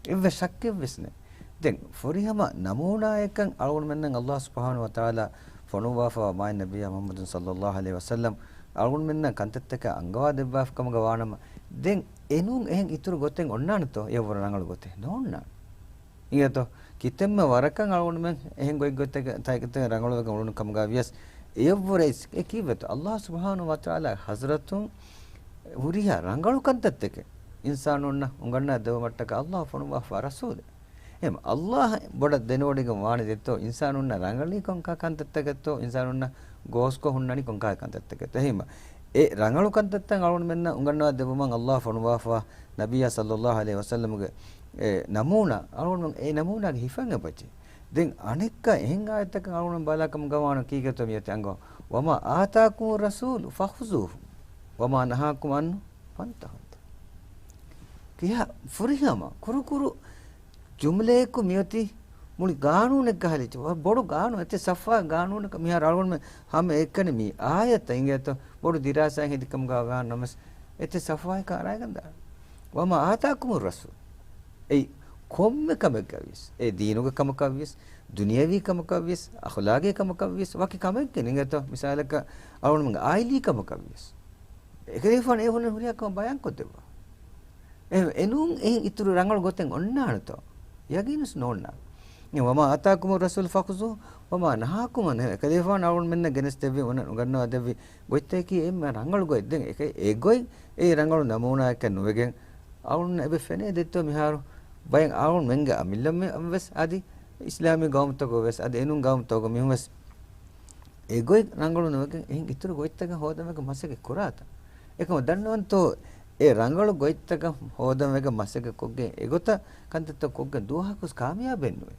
އެއްވެސް ޝައްކެއްވެސް ނެތް. ދެން ފުރިހަމަ ނަމޫނާއެއްކަން އަޅުގަނޑުމެންނަށް ﷲ ސުބްޙާނަހޫ ވަތަޢާލާ ފޮނުއްވާފަވާ މާތް ނަބިއްޔާ މުޙައްމަދު ޞައްލައްލާހު ޢަލައިހި ވަސައްލަމް އަޅުގަނޑުމެންނަށް ކަންތައްތަކާ އަންގަވާ ދެއްވާފަ ކަމުގަ ވާނަމަ، ދެން އެނޫން އެހެން އިތުރު ގޮތެއް އޮންނާނެތޯ؟ އެއަށްވުރެ ރަނގަޅު ގޮތެއް ނޯންނާނެ. އިނގޭތޯ، ކިތަންމެ ވަރަކަށް އަޅުގަނޑުމެން އެހެން ގޮތްގޮތެއް ތަކެތި ރަނގަޅުވެގެން އުޅުނު ކަމުގަ ވިޔަސް، އެއަށްވުރެ އެ ކީއްވެތޯ؟ ﷲ ސުބްޙާނަހޫ ވަތަޢާލާ ޙަޟްރަތުން ހުރިހާ ރަނގަޅު ކަންތައްތަކެއް އިންސާނުންނަށް އުނގަންނާ ދެވުމަށްޓަކާ ﷲ ފޮނުއްވާފަ ރަސޫލެއް. އެހެން ﷲ ބޮޑަށް ދެނެވޮޑިގެން ވާނެ ދެއްތޯ، އިންސާނުންނަށް ރަނގަޅީ ކޮންކާ ކަންތައްތަކެއްތޯ، އިންސާނުންނަށް ގޯސްކޮށް ހުންނަނީ ކޮންކާ ކަންތައްތަކެއްތޯ. އެހެން އެ ރަނގަޅު ކަންތައްތައް އަޅުގަނޑުމެންނަށް އުނގަންނަވާ ދެއްވުމަށް ﷲ ފޮނުވާފަ ނަބިއްޔާ ޞައްލައްލާހު ޢަލައިހި ވަސައްލަމުގެ އެ ނަމޫނާ، އަޅުގަނޑުމެން އެ ނަމޫނާގެ ހިފަން އެބަޖެ. ދެން އަނެއްކާ އެހެން އާޔަތަކަށް އަޅުގަނޑު ބަލާ ކަމުގަ ވާނަމަ ކީކޭތޯ މިއޮތީ އަންގަ، وَمَا آتَاكُمُ الرَّسُولُ فَخُذُوهُ وَمَا نَهَاكُمْ عَنْهُ فَانْتَهُوا. ކިހާ ފުރިހަމަ ކުރުކުރު ޖުމްލައަކު މިއޮތީ މުޅި ގާނޫނެއްގަ ހަލިއްޖެ. ވަރަށް ބޮޑު ގާނޫނެއް، އެތައް ސަފްހާ ގާނޫނަކަށް މިހާރު އަޅުގަނޑުމެން ހަމަ އެކަނި މި އާޔަތަށް އިނގޭތޯ ބޮޑު ދިރާސާއެއް ހެދި ކަމުގަ ވާނަމަވެސް، އެތައް ސަފްހާއަކަށް އަރާގެން ދާނެ. وَمَا آتَاكُمُ الرَّسُولُ. އެއީ ކޮންމެ ކަމެއްގަ ވިޔަސް، އެ ދީނުގެ ކަމަކަށް ވިޔަސް، ދުނިޔެވީ ކަމަކަށް ވިޔަސް، އަޚުލާގީ ކަމަކަށް ވިޔަސް، ވަކި ކަމެއްގެ އިނގޭތޯ، މިސާލަކަށް އަޅުގަނޑުމެންގެ އާއިލީ ކަމަކަށް ވިޔަސް، އެކަލޭގެފާނު އެ ހުންނަ ހުރިހާ ކަމެއް ބަޔާންކޮށްދެއްވާ. އެ، އެނޫން އެހެން އިތުރު ރަނގަޅު ގޮތެއް އޮންނާނެތޯ؟ ޔަގީނުސް ނޯންނާނެ. އެ، وَمَا آتَاكُمُ الرَّسُولُ فَخُذُوهُ وَمَا نَهَاكُمْ عَنْهُ، އެކަލޭގެފާނު އަޅުގަނޑުމެންނަށް ގެނެސްދެއްވި އުނގަންނަވާ ދެއްވި ގޮތްތަކަކީ އެންމެ ރަނގަޅު ގޮތް. ދެން އެ، އެ ގޮތް އެ ރަނގަޅު ނަމޫނާއެއްކަން ނުވެގެން، އަޅުން އެބަ ފެނޭ ދެއްތޯ މިހާރު ބައެއް އަޅުންމެންގެ އަމިއްލަމެން ވެސް އަދި އިސްލާމީ ގައުމުތަކުގަ ވެސް އަދި އެނޫން ގައުމުތަކުގަ މީހުން ވެސް އެ ގޮތް ރަނގަޅު ނުވެގެން އެހެން އިތުރު ގޮތްތަކަށް ހޯދަން ވެގެން މަސައްކަތް ކުރާތަން. އެކަމަށް ދަންނަވަންތޯ، އެ ރަނގަޅު ގޮތްތަކަށް ހޯދަން ވެގެން މަސައްކަތް ކޮށްގެން އެގޮތަށް ކަންތައްތައް ކޮށްގެން ދުވަހަކުވެސް ކާމިޔާބެއް ނުވޭ.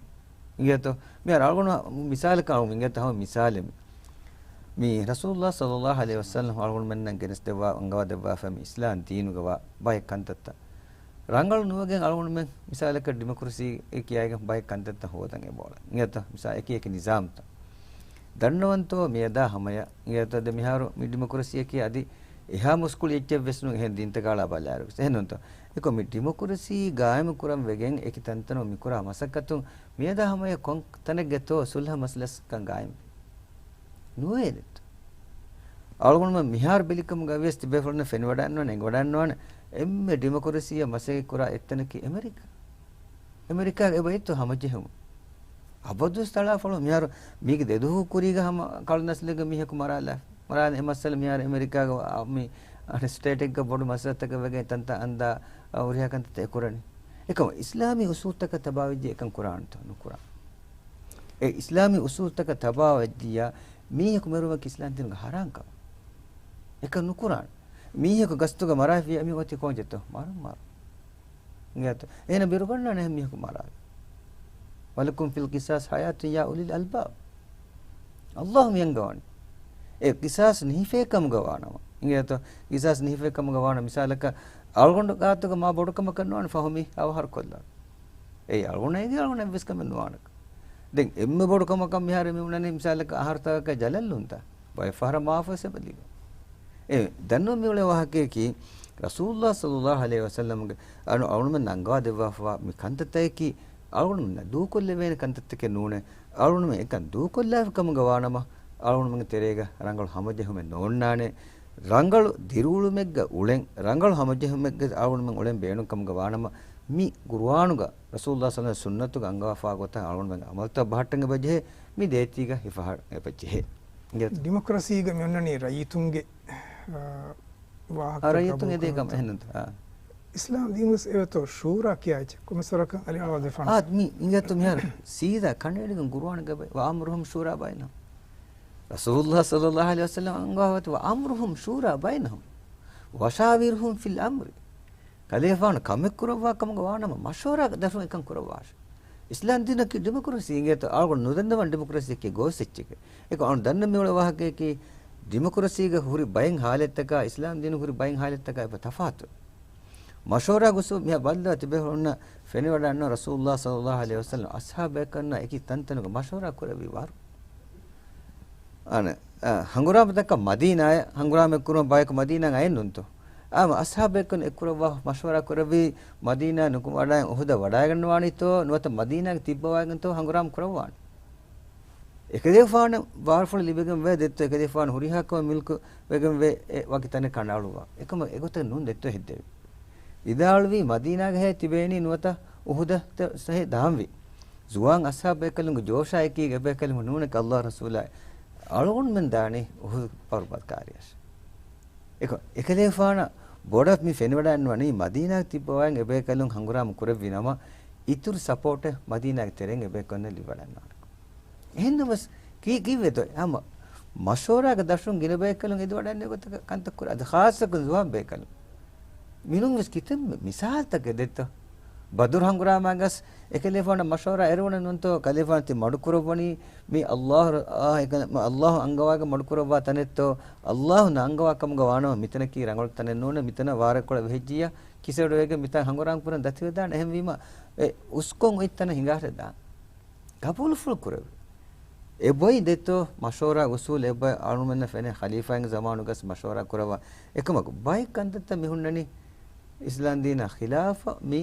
އިނގޭތޯ؟ މިހާރު އަޅުގަނޑު މިސާލަކަށް އަޅު އިނގޭތޯ ހަމަ މިސާލެއް މި. މި ރަސޫލުﷲ ޞައްލައްލާހު ޢަލައިހި ވަސައްލަމް އަޅުގަނޑުމެންނަށް ގެނެސްދެއްވާ، އަންގަވާ ދެއްވާފަ މި އިސްލާމް ދީނުގަ ވާ ބައެއް ކަންތައްތައް ރަނގަޅު ނުވެގެން އަޅުގަނޑުމެން މިސާލަކަށް ޑިމޮކްރަސީ ކިޔައިގެން ބައެއް ކަންތައްތައް ހޯދަން އެބައުޅޭ. އިނގޭތޯ؟ މިސާ އެކި އެކި ނިޒާމްތައް. ދަންނަވަންތޯ މިއަދާ ހަމަޔަށް އިނގޭތޯ ދެ މިހާރު މި ޑިމޮކްރަސީއަކީ އަދި އެހާ މުސްކުޅި އެއްޗެއް ވެސް ނޫން އެހެން ދީންތަކާ ބަލާއިރު ވެސް. އެހެން ނޫންތޯ؟ އެކަމަ މި ޑިމޮކްރަސީ ގާއިމު ކުރަން ވެގެން އެކި ތަންތަނުން މި ކުރާ މަސައްކަތުން މިއަދާ ހަމަޔަށް ކޮން ތަނެއްގަތޯ ސުލްހަ މަސްލަސްކަން ގާއިމް ނުވޭ ދެއްތޯ. އަޅުގަނޑުމެން މިހާރު ބިލިކަމުގަ ވިޔަސް ތިބޭފުޅުންނަށް ފެނިވަޑައިންނާނެ، އެނގިވަޑައިންނާނެ، އެންމެ ޑިމޮކްރަސީއަށް މަސައްކަތް ކުރާ އެއްތަނަކީ އެމެރިކާ. އެމެރިކާގެ އެބައިތު ހަމަޖެހުމުން. އަބަދުވެސް ތަޅާފޮޅު މިހާރު މީގެ ދެދުވަހު ކުރީގަ ހަމަ ކަޅު ނަސްލެއްގެ މީހަކު މަރާލާ. މަރާލާ އެ މައްސަލަ މިހާރު އެމެރިކާގެ ވ-، މި އަނެއް ސްޓޭޓެއްގަ ބޮޑު މައްސަލަތަކެއް ވެގެން ތަންތަން އަންދާ ހުރިހާ ކަންތައްތައް އެ ކުރަނީ. އެކަމަ އިސްލާމީ އުސޫލުތަކަށް ތަބާވެއްޖެ އެކަން ކުރާނެތޯ؟ ނުކުރާނެ. އެ އިސްލާމީ އުސޫލުތަކަށް ތަބާވެއްޖިއްޔާ މީހަކު މެރުވުމަކީ އިސްލާމް ދީނުގެ ހަރާންކަމެއް. އެކަން ނުކުރާނެ. މީހަކު ގަސްތުގަ މަރާފިޔާ މީ އޮތީ ކޯންޖެތޯ؟ މަރުން މަރު. އިނގޭތޯ؟ އޭނަ ބިރުގަންނާނެ އެހެން މީހަކު މަރާލި. ولكم في القصاص حياة يا أولي الألباب. ﷲ މި އަންގަވާނީ. އެ ޤިޞާޞް ނިހިފޭ ކަމުގަ ވާނަމަ. އިނގޭތޯ؟ ޤިޞާޞް ނިހިފޭ ކަމުގަ ވާނަމަ. މިސާލަކަށް އަޅުގަނޑު ގާތުގަ މާ ބޮޑު ކަމަކަށް ނުވާނެ ފަހު މީ އަވަހަރު ކޮށްލާނެ. އެއީ އަޅުގަނޑަށް އެނގޭ އަޅުގަނޑަށް އެއްވެސް ކަމެއް ނުވާނެ. ދެން އެންމެ ބޮޑު ކަމަކަށް މިހާރު މި އުޅެނީ މިސާލަކަށް އަހަރުތަކަކަށް ޖަލަށް ލުންތަ؟ ބައެއް ފަހަރަށް މާފުވެސް އެބަ ލިބޭ. އެ ދަންނަވަން މިއުޅޭ ވާހަކަޔަކީ، ރަސޫލުﷲ ޞައްލަﷲ ޢަލައިހި ވަސައްލަމްގެ އަނު އަޅުމެން އަންގަވާ ދެއްވާފަވާ މި ކަންތައްތަކަކީ، އަޅުގަނޑުމެންނަށް ދޫކޮށްލެވޭނެ ކަންތައްތަކެއް ނޫނޭ. އަޅުގަނޑުމެން އެކަން ދޫކޮށްލާފި ކަމުގަ ވާނަމަ، އަޅުގަނޑުމެންގެ ތެރޭގަ ރަނގަޅު ހަމަޖެހުމެއް ނޯންނާނެ. ރަނގަޅު ދިރިއުޅުމެއްގަ އުޅެން، ރަނގަޅު ހަމަޖެހުމެއްގަ އަޅުގަނޑުމެން އުޅެން ބޭނުން ކަމުގަ ވާނަމަ، މި ޤުރުއާނުގަ ރަސޫލުﷲ ޞައްލަﷲ ޢަލައިހި ވަސައްލަމްގެ ސުންނަތުގަ އަންގަވާފާ ގޮތަށް އަޅުގަނޑުމެން އަމަލުތައް ބަހައްޓަން އެބަޖެހޭ. މި ދޭތީގަ ހިފަހައްޓަން އެބަޖެހޭ. ޑިމޮކްރަސީގަ މި އޮންނަނީ ރައްޔިތުންގެ، އާ، ވާހަކަ އާ، ރައްޔިތުން އެދޭ ކަމަށް ގަބޫލުކުރުންތަ؟ އެހެންނުތަ؟ އާ. އިސްލާމް ދީނުގަސް އެވެތޯ ޝޫރާ ކިޔާ އެއްޗެއް ކޮމެސްވަރަކަށް އަލި އަޅާދެފާނެ. އާ، މި އިނގޭތޯ މިހާރު ސީދާ ކަނޑައެޅިގެން ޤުރުއާނުގަ ބަ-، "وأمرهم شورى بينهم". ރަސޫލުﷲ ޞައްލަﷲ ޢަލައިހި ވަސައްލަމް އަންގަވާފައި، "وأمرهم شورى بينهم وشاورهم في الأمر". ކަލޭފާނު ކަމެއް ކުރައްވާ ކަމުގަ ވާނަމަ، މަޝްވަރާގެ ދަށުން އެކަން ކުރައްވާށޭ. އިސްލާމް ދީނަކީ ޑިމޮކްރަސީ އިނގޭތޯ، އަޅުގަނޑު ނުދަންނަވަން ޑިމޮކްރަސީއަކީ ގޯސް އެއްޗެކޭ. އެކަމަ އަޅުގަނޑު ދަންނަ މިއުޅޭ ވާހަކަޔަކީ، ޑިމޮކްރަސީގަ ހުރި ބައެއް ޙާލަތްތަކާ، އިސްލާމް ދީނު ހުރި ބައެއް ޙާލަތްތަކާ އެބަ ތަފާތު. މަޝްވަރާގެ އުސޫލު މިހާ ބައްލަވާ ތިބޭފުޅުންނަށް ފެނިވަޑައިންނަވާ ރަސޫލުﷲ ޞައްލަﷲ ޢަލައިހި ވަސައްލަމް އަޞްޙާބު ބޭކަލުންނާ އެކި ތަންތަނުގަ މަޝްވަރާ ކުރެއްވި ވަރު. އަނެއް، އަ، ހަނގުރާމަތަކަށް މަދީނާއަށް ހަނގުރާމަ ކުރުމަށް ބަޔަކު މަދީނާއަށް އައެއް ނޫންތޯ؟ އާ، އަޞްޙާބު ބޭކަލުން އެއްކުރައްވާ މަޝްވަރާ ކުރެއްވީ މަދީނާ ނުކުމެ ވަޑައިގެން އުޙުދަށް ވަޑައިގަންނަވާނީތޯ ނުވަތަ މަދީނާގެ ތިއްބަވައިގެންތޯ ހަނގުރާމަ ކުރައްވާނީ؟ އެކަލޭފާނަށް ބާރުފުޅު ލިބިގެން ވޭ ދެއްތޯ، އެކަލޭފާނު ހުރިހާ ކަމެއް މިލްކު ވެގެން ވޭ އެ ވަކި ތަނެއް ކަނޑައަޅުއްވާ. އެކަމަ އެގޮތަށް ނޫން ދެއްތޯ ހެއްދެވި. ވިދާޅުވީ މަދީނާގަ ހޭ ތިބޭނީ ނުވަތަ އުޙުދަށް ތެ-، ސަހެ ދާންވީ. ޒުވާން އަޞްޙާބު ބޭކަލުންގެ ޖޯޝާއެކީ އެބޭކަލުން ނޫނެކެ ﷲ ރަސޫލާއި. އަޅުގަނޑުމެން ދާނީ އުޙުދު ޕަރުބަތް ކާރިޔަށް. އެކަ-، އެކަލޭފާނަށް ބޮޑަށް މި ފެނިވަޑައިންނަވަނީ މަދީނާގެ ތިއްބަވައިގެން އެބޭކަލުން ހަނގުރާމަ ކުރެއްވި ނަމަ، އިތުރު ސަޕޯޓެއް މަދީނާގެ ތެރެއިން އެބޭކަލުންނަށް ލިބިވަޑައިންނާނެ. އެހެންނަމަވެސް ކީ-، ކީއްވެތޯ؟ ހަމަ މަޝްވަރާގެ ދަށުން ގިނަ ބޭކަލުން އެދިވަޑައިގެން އެގޮތަކަށް ކަންތައް ކުރާ. އަދި ޚާއްޞަކޮށް ޒުވާން ބޭކަލުން. މިނޫންވެސް ކިތަންމެ މިސާލުތަކެއް ދެއްތޯ؟ ބަދުރު ހަނގުރާމާގަސް އެކަލޭފާނަށް މަޝްވަރާ އެރުވަނީ ނޫންތޯ؟ ކަލޭފާނު ތި މަޑުކުރައްވަނީ މީ ﷲ ރަ-، އާ، އެކަ-، މަ-، ﷲ އަންގަވާގެން މަޑުކުރައްވާ ތަނެއްތޯ؟ ﷲ ނަ އަންގަވާ ކަމުގަ ވާނަމަ މިތަނަކީ ރަނގަޅު ތަނެއް ނޫނޭ، މިތަނަށް ވާރަށްކޮޅަށް ވެހިއްޖިއްޔާ ކިސަޑުވެގެން މިތާ ހަނގުރާމަ ކުރަން ދަތިވެދާނެ. އެހެންވީމަ އެ އުސްކޮން އޮތް ތަނަށް ހިނގާށޭ ދާން. ގަބޫލުފުޅު ކުރެވި. އެބައި ދެއްތޯ މަޝްވަރާ އުސޫލު އެބައި އަޅުމެންނަށް ފެނޭ ޚަލީފާއިންގެ ޒަމާނުގަސް މަޝްވަރާ ކުރައްވާ. އެކަމަކު ބައެއް ކަންތައްތައް މި ހުންނަނީ އިސްލާމް ދީނާ ޚިލާފަށް މި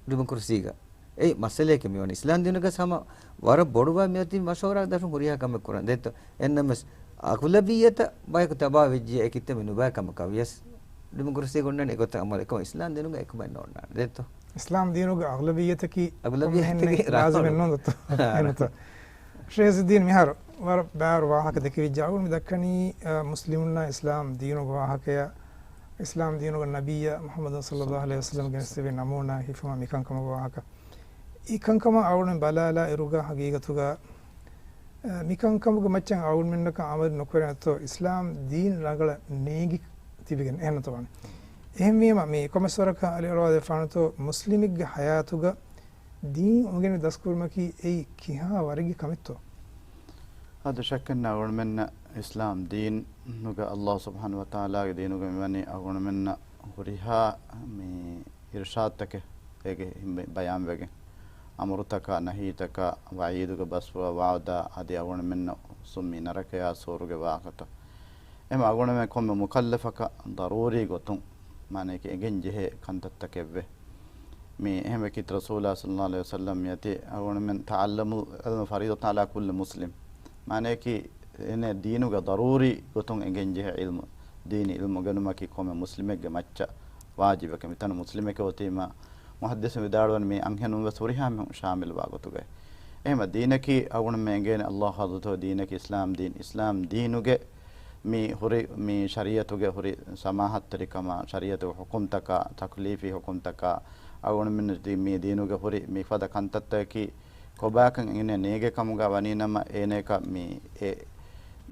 ޑިމޮކްރަސީގަ. އެއީ މައްސަލައެކޭ މިވަނީ. އިސްލާމް ދީނުގަސް ހަމަ ވަރަށް ބޮޑު ބައެއް މިއޮތީ މަޝްވަރާ ދަށުން ހުރިހާ ކަމެއް ކުރަން. ދެއްތޯ؟ އެހެންނަމަވެސް އަޣުލަބިއްޔަތަށް ބަޔަކު ތަބާވެއްޖެ އެ ކިއްތައް މި ނުބައި ކަމަކަށް ވިޔަސް ޑިމޮކްރަސީގަ އޮންނަނީ އެގޮތަށް އަމަލު. އެކަމަކު އިސްލާމް ދީނުގަ އެކަމެއް ނޯންނާނެ. ދެއްތޯ؟ އިސްލާމް ދީނުގަ އަޣުލަބިއްޔަތަކީ އަޣުލަބިއްޔަތަކީ ކޮންމެހެން ރާ-، ލާޒިމެއް ނޫން ދޯ؟ އާ. އެހެންތޯ؟ ޝޭހް އިޒުއްދީން މިހާރު ވަރަށް ބާރު ވާހަކަ ދެކެވިއްޖެ. އަޅުގަނޑު މި ދައްކަނީ، އާ، މުސްލިމުންނާ އިސްލާމް ދީނުގެ ވާހަކަޔަށް، އިސްލާމް ދީނުގެ ނަބިއްޔާ މުޙައްމަދު ޞައްލަﷲ ޢަލައިހި ވަސައްލަމް ގެނެސްދެވި ނަމޫނާ ހިފުމާ މިކަންކަމުގެ ވާހަކަ. އެ ކަންކަމަށް އަޅުގަނޑު ބަލާލާ އިރުގަ ހަގީގަތުގަ، އަ، މިކަންކަމުގެ މައްޗަށް އަޅުގަނޑުމެންނަކަށް އަމަލު ނުކުރެވޭތޯ އިސްލާމް ދީން ރަނގަޅަށް ނޭނގި ތިބިގެން އެހެންނުތޯ ވާނެ. އެހެންވީމަ މި ކޮމެސްވަރަކަށް އަލި އަޅުވާދެފާނެތޯ މުސްލިމެއްގެ ޙަޔާތުގަ ދީން އުނގެނި ދަސްކުރުމަކީ އެއީ ކިހާ ވަރެއްގެ ކަމެއްތޯ؟ އަދި ޝައްކެއްނެތް އަޅުގަނޑުމެންނަށް އިސްލާމް ދީނުގަ ﷲ ސުބްޙާނަހޫ ވަތަޢާލާގެ ދީނުގަ މިވަނީ އަޅުގަނޑުމެންނަށް ހުރިހާ މި އިރުޝާދުތަކެއް އޭގެ ބަޔާންވެގެން، އަމުރުތަކާ، ނަހީތަކާ، ވަޢީދުގެ ބަސްފުޅާ، ވަޢުދާ، އަދި އަޅުގަނޑުމެންނަށް ސުން މި ނަރަކަޔާ ސުވަރުގެ ވާހަކަތައް. އެހެން އަގުނަމެ ކޮންމެ މުކައްލަފަކަށް ދަރޫރީ ގޮތުން މާނައަކީ އެނގެން ޖެހޭ ކަންތައްތަކެއްވެ. މި އެހެން ވެކި ރަސޫލާ ޞައްލައްލާހު ޢަލައިހި ވަސައްލަމް މިއަތީ އަގުނަމެން تعلموا العلم فريضة على كل مسلم. މާނައަކީ އެނެ ދީނުގެ ދަރޫރީ ގޮތުން އެނގެން ޖެހޭ ޢިލްމު، ދީނީ ޢިލްމު އުނގެނުމަކީ ކޮންމެ މުސްލިމެއްގެ މައްޗަށް ވާޖިބެކެ. މިތަނު މުސްލިމެކޭ އޮތީމާ މުޙައްދިސުން ވިދާޅުވަނީ މި އަންހެނުން ވެސް ހުރިހާ މީހުން ޝާމިލް ވާ ގޮތުގައި. އެހެމަ ދީނަކީ އަގުނަމެ އެނގޭނެ ﷲ ޙަޟްރަތު ދީނަކީ އިސްލާމް ދީން. އިސްލާމް ދީނުގެ މި ހުރި މި ޝަރީޢަތުގެ ހުރި ސަމާޙަތްތެރިކަމާ، ޝަރީޢަތުގެ ޙުކުމްތަކާ، ތަކްލީފީ ޙުކުމްތަކާ، އަގުނަމެން ދީ-، މި ދީނުގެ ހުރި މި ފަދަ ކަންތައްތަކަކީ ކޮބާކަން އެނގޭ ނޭގެ ކަމުގަ ވަނީނަމަ އޭނައަކަށް މި އެ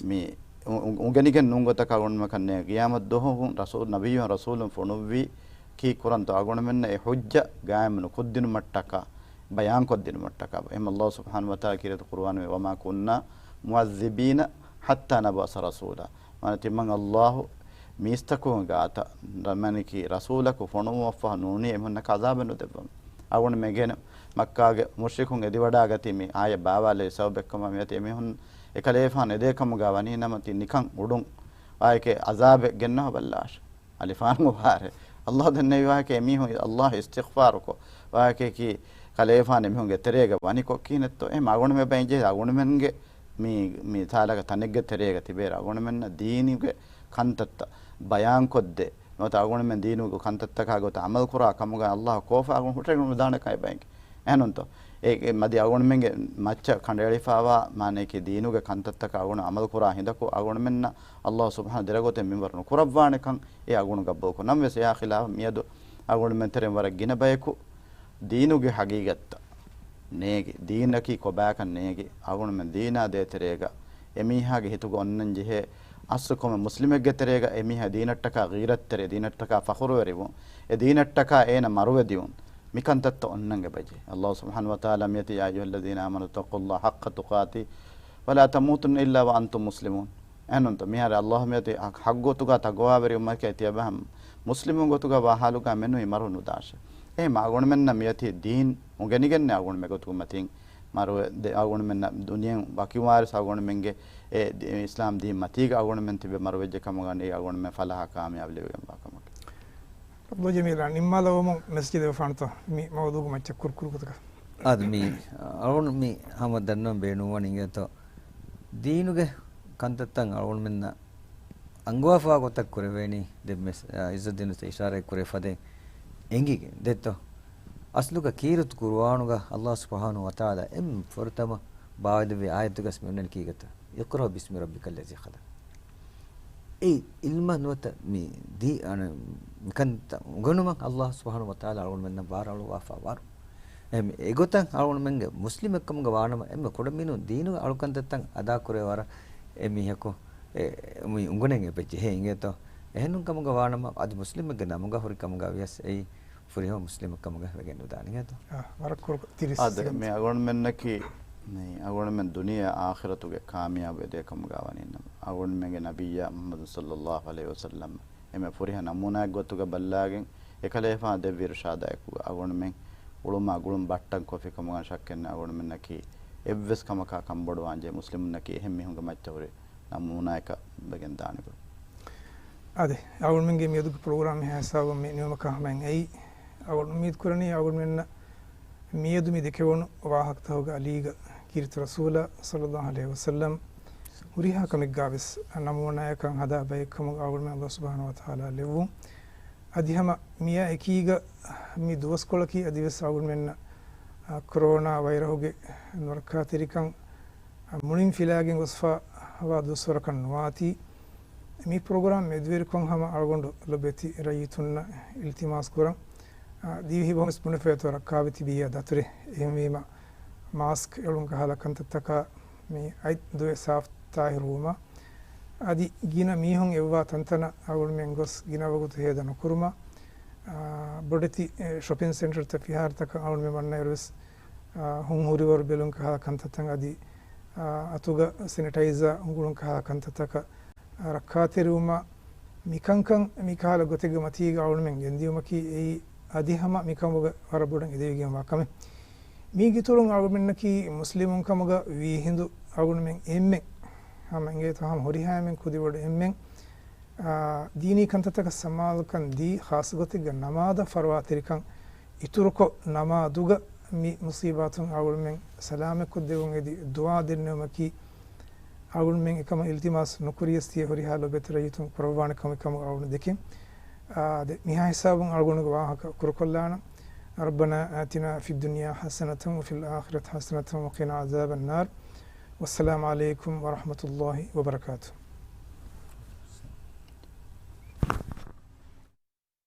މި އު-، އު-، އުނގެނިގެން ނޫން ގޮތަކަށް އަގުނަމަކަށް ނޭ. ޤިޔާމަތް ދުވަހު ރަސޫލް، ނަބިއްޔުން ރަސޫލުން ފޮނުއްވީ ކީ ކުރަންތޯ އަގުނަމެންނަށް އެ ޙުއްޖަ ޤާއިމު ނުކޮށްދިނުމަށްޓަކާ، ބަޔާންކޮށްދިނުމަށްޓަކާ. އެހެމަ ﷲ ސުބްޙާނަހު ވަތަޢާލާ ކީރިތި ޤުރުއާނުގައި، وما كنا معذبين حتى نبعث رسولا. މާނަ ތިމަން ﷲ މީސްތަކުން ގާތަށް ރަމަނިކީ ރަސޫލަކު ފޮނުވުމަށްފަހު ނޫނީ އެމީހުންނަކަށް ޢަޒާބެއް ނުދެއްވަމު. އަގުނަމެން މައްކާގެ މުޝްރިކުން އެދިވަޑާގަތީ މި އާޔަތް ބާވާލެވި ސަބަބެއްކަމަށް މިއޮތީ އެމީހުން އެކަލޭފާނު އެދޭ ކަމުގަ ވަނީނަމަ ތި ނިކަން އުޑުން ވާހަކަ ޢަޒާބެއް ގެންނަ ބައްލާށި. އަލިފާނު ވާރެ. ﷲ ދެންނެވި ވާހަކަ އެމީހުން ﷲ އިސްތިޣްފާރުކޮށް ވާހަކައަކީ ކަލޭފާނު އެމީހުންގެ ތެރޭގަ ވަނިކޮށް ކިހިނެއްތޯ؟ އެހެމަ އަގުނަމެ ބައިން ޖެހޭ އަގުނަމެންގެ މި، މި ތާލަކަ ތަނެއްގެ ތެރޭގަ ތިބޭރަ އަގުނަމެންނަށް ދީނުގެ ކަންތައްތައް ބަޔާންކޮށްދޭ. ނުވަތަ އަގުނަމެން ދީނުގެ ކަންތައްތަކާ ގޮތަށް ޢަމަލުކުރާ ކަމުގަ ﷲ ކޯފާ އަގުން ހުއްޓައިގެން ނުދާނެ ކަމެއް ބައެއް. އެހެންނޫންތޯ؟ އެ، އެ މަދި އަގުނަމެންގެ މައްޗަށް ކަނޑައެޅިފައިވާ މާނައަކީ ދީނުގެ ކަންތައްތަކަށް އަގުނަ ޢަމަލުކުރާ ހިނދަކު އަގުނަމެންނަށް ﷲ ސުބްޙާނަހު ދެރަގޮތެއް މިންވަރު ނުކުރައްވާނެކަން އެ އަގުނު ގަބޫލުކޮށް. ނަމަވެސް އެއާ ޚިލާފަށް މިއަދު އަގުނަމެން ތެރެއިން ވަރަށް ގިނަ ބަޔަކު ދީނުގެ ޙަޤީޤަތްތައް ނޭގި، ދީނަކީ ކޮބާކަން ނޭގި، އަގުނަމެން ދީނާ ދޭތެރޭގަ އެމީހާގެ ހިތުގަ އޮންނަން ޖެހޭ އަސްލު ކޮންމެ މުސްލިމެއްގެ ތެރޭގަ އެމީހާ ދީނަށްޓަކާ ޣީރަތްތެރި، ދީނަށްޓަކާ ފަޚުރުވެރިވުން، އެ ދީނަށްޓަކާ އޭނަ މަރުވެދިޔުން، މިކަންތައްތައް އޮންނަން އެބަޖެހޭ. ﷲ ސުބްޙާނަހު ވަތަޢާލާ މިއޮތީ، يا أيها الذين آمنوا اتقوا الله حق تقاته ولا تموتن إلا وأنتم مسلمون. އެހެންނޫންތޯ؟ މިހާރު ﷲ މިއޮތީ ޙައްޤު ގޮތުގަ ތަޤްވާވެރިވުމަކީ ތިޔަބަހަމް މުސްލިމުން ގޮތުގަ ވާ ޙާލުގަ މެނުވީ މަރު ނުދާށޭ. އެހެމަ އަގުނަމެންނަށް މިއޮތީ ދީން އުނގެނިގެންނޭ އަގުނަމެ ގޮތުގަ މަތީން މަރުވެ-، ދެ-، އަގުނަމެންނަށް ދުނިޔެއިން ވަކިވާރިސް އަގުނަމެންގެ އެ ދި-، އިސްލާމް ދީން މަތީގަ އަގުނަމެން ތިބެ މަރުވެއްޖެ ކަމުގަ އެ އަގުނަމެން ފަލާޙާ ކާމިޔާބު ލިބިގެންވާ ކަމަކީ. ޢަބްދުﷲ ޖަމީލާ، ނިންމާލައްވަމުން މެސެޖެއް ދެއްވާނެތޯ މި މައުޟޫޢުގެ މައްޗަށް ކުރުކުރު ގޮތަކަށް؟ އާދެ، މި އަޅުން މި ހަމަ ދަންނަވަން ބޭނުންވަނީ އިނގޭތޯ، ދީނުގެ ކަންތައްތައް އަޅުންމެންނަށް އަންގަވާފައިވާ ގޮތަށް ކުރެވޭނީ. ދެން މި އިއްޒައްދީނު އިޝާރާތް ކުރެ ފަދައިން އެނގިގެން ދެއްތޯ. އަސްލުގަ ކީރިތި ޤުރުއާނުގަ ﷲ ސުބްޙާނަހު ވަތަޢާލާ އެންމެ ފުރަތަމަ ބާވައިލެއްވި އާޔަތުގަސް މި އޮންނަނީ ކީގަތަ؟ اقرأ باسم ربك الذي خلق. އެ ޢިލްމަށް ނުވަތަ މި ދީ-، އަނެ، މިކަންތައް އުނގެނުމަށް ﷲ ސުބްޙާނަހު ވަތަޢާލާ އަޅުގަނޑުމެންނަށް ބާރު އަޅުވާފަ ވަރު. އެ، އެގޮތަށް އަޅުގަނޑުމެންގެ މުސްލިމެއްކަމުގަ ވާނަމަ، އެންމެ ކުޑަމިނުން ދީނުގެ އަޅުކަންތައްތައް އަދާކުރޭ ވަރަށް އެ މީހަކު އެ، މި އުނގެނެން އެބަ ޖެހޭ އިނގޭތޯ. އެހެންނޫން ކަމުގަ ވާނަމަ، އަދި މުސްލިމެއްގެ ނަމުގަ ހުރި ކަމުގަ ވިޔަސް އެއީ ފުރިހަމަ މުސްލިމެއް ކަމުގަ ވެގެން ނުދާނެ އިނގޭތޯ. އާ، ވަރަށް ކުރު ތިރީސް އާދެ، ސެކަންޑް. މި އަޅުގަނޑުމެންނަކީ، މި އަޅުގަނޑުމެން ދުނިޔެ އާޚިރަތުގެ ކާމިޔާބު އެދޭ ކަމުގަ ވަނީނަމަ، އަޅުގަނޑުމެންގެ ނަބިއްޔާ މުޙައްމަދު ޞައްލައްލާހު ޢަލައިހި ވަސައްލަމް އެންމެ ފުރިހަމަ ނަމޫނާއެއް ގޮތުގަ ބައްލަވާގެން، އެކަލޭފާނު ދެއްވި އިރުޝާދާއެކު އަޅުގަނޑުމެން އުޅުމާ ގުޅުން ބައްޓަން ކޮށްފި ކަމުގަ ޝައްކެއް ނެތް. އަޅުގަނޑުމެންނަކީ އެއްވެސް ކަމަކާ ކަންބޮޑުވާންޖެހޭ، މުސްލިމުންނަކީ އެހެން މީހުންގެ މައްޗަށް ހުރި ނަމޫނާއަކަށް ވެގެން ދާނެ ގޮތް. އާދެ، އަޅުގަނޑުމެންގެ މިއަދުގެ ޕްރޮގްރާމް ހިސާބުން މި ނިމުމަކާ ހަމައިން އެއީ، އަޅުގަނޑު އުއްމީދު ކުރަނީ އަޅުގަނޑުމެންނަށް މިއަދު މި ދެކެވުނު ވާހަކަތަކުގެ އަލީގަ ކީރިތި ރަސޫލާ ޞައްލައްލާހު ޢަލައިހި ވަސައްލަމް ހުރިހާ ކަމެއްގާވެސް ނަމޫނާއަކަށް ހަދާ ބައެއް ކަމުގަ އަޅުގަނޑުމެން ﷲ ސުބްޙާނަހު ވަތަޢާލާ ލެއްވުން. އަދި ހަމަ މިއާ އެކީގަ މި ދުވަސްކޮޅަކީ އަދިވެސް އަޅުގަނޑުމެންނަށް، އާ، ކޮރޯނާ ވައިރަހުގެ ނުރައްކާތެރިކަން މުޅިން ފިލާގެން ގޮސްފަ ވާ ދުވަސްވަރަކަށް ނުވާތީ، މި ޕްރޮގްރާމް މެދުވެރިކޮށް ހަމަ އަޅުގަނޑު ލޮބުވެތި ރައްޔިތުންނަށް އިލްތިމާސް ކުރަން، އާ، ދިވެހި ބަހުން ވެސް ބުނެފަ އެތޯ ރައްކާވެތި ބިޔަ ދަތުރެއް. އެހެންވީމަ، މާސްކް އެޅުން ކަހަލަ ކަންތައްތަކާ މި އަތް ދުވެ ސާފް ތާހިރުވުމަށް، އަދި ގިނަ މީހުން އެއްވާ ތަންތަނަށް އަޅުގަނޑުމެން ގޮސް ގިނަ ވަގުތު ހޭދަ ނުކުރުމަށް، އާ، ބޮޑެތި، އެ، ޝޮޕިން ސެންޓަރތައް ފިހާރަތަކަށް އަޅުގަނޑުމެން ވަންނައިރު ވެސް، އާ، ހުން ހުރިވަރު ބެލުން ކަހަލަ ކަންތައްތައް އަދި، އާ، އަތުގަ ސެނިޓައިޒާ ހުންގުޅުން ކަހަލަ ކަންތައްތަކަށް ރައްކާތެރިވުމަށް މިކަންކަން މިކަހަލަ ގޮތެއްގެ މަތީގަ އަޅުގަނޑުމެން ގެންދިޔުމަކީ އެއީ އަދި ހަމަ މިކަމުގަ ވަރަށް ބޮޑަށް އެދެވިގެންވާ ކަމެއް. މީގެ އިތުރުން އަޅުގަނޑަކީ މުސްލިމުން ކަމުގަ ވީހިނދު އަޅުގަނޑުމެން އެންމެން ހަމަ އިނގޭތޯ ހަމަ ހުރިހާ އެންމެން ކުދިބޮޑު އެންމެން އާ، ދީނީ ކަންތައްތަކަށް ސަމާލުކަން ދީ، ޚާއްޞަގޮތެއްގަ ނަމާދަށް ފަރުވާތެރިކަން އިތުރުކޮށް، ނަމާދުގަ މި މުސީބާތުން އަޅުގަނޑުމެން ސަލާމަތްކޮށްދެއްވުން އެދި ދުޢާ ދެންނެވުމަކީ، އަޅުގަނޑުމެން އެކަމަށް އިލްތިމާސް ނުކުރިޔަސް ތިޔަ ހުރިހާ ލޮބުވެތި ރައްޔިތުން ކުރައްވާނެ ކަމެއް ކަމަށް އަޅުގަނޑު ދެކެން. އާ، ދެ، މިހާ ހިސާބުން އަޅުގަނޑުގެ ވާހަކަ ކުރުކޮށްލާނަން. ربنا آتنا في الدنيا حسنة وفي الآخرة حسنة وقنا عذاب النار. والسلام عليكم ورحمة الله وبركاته.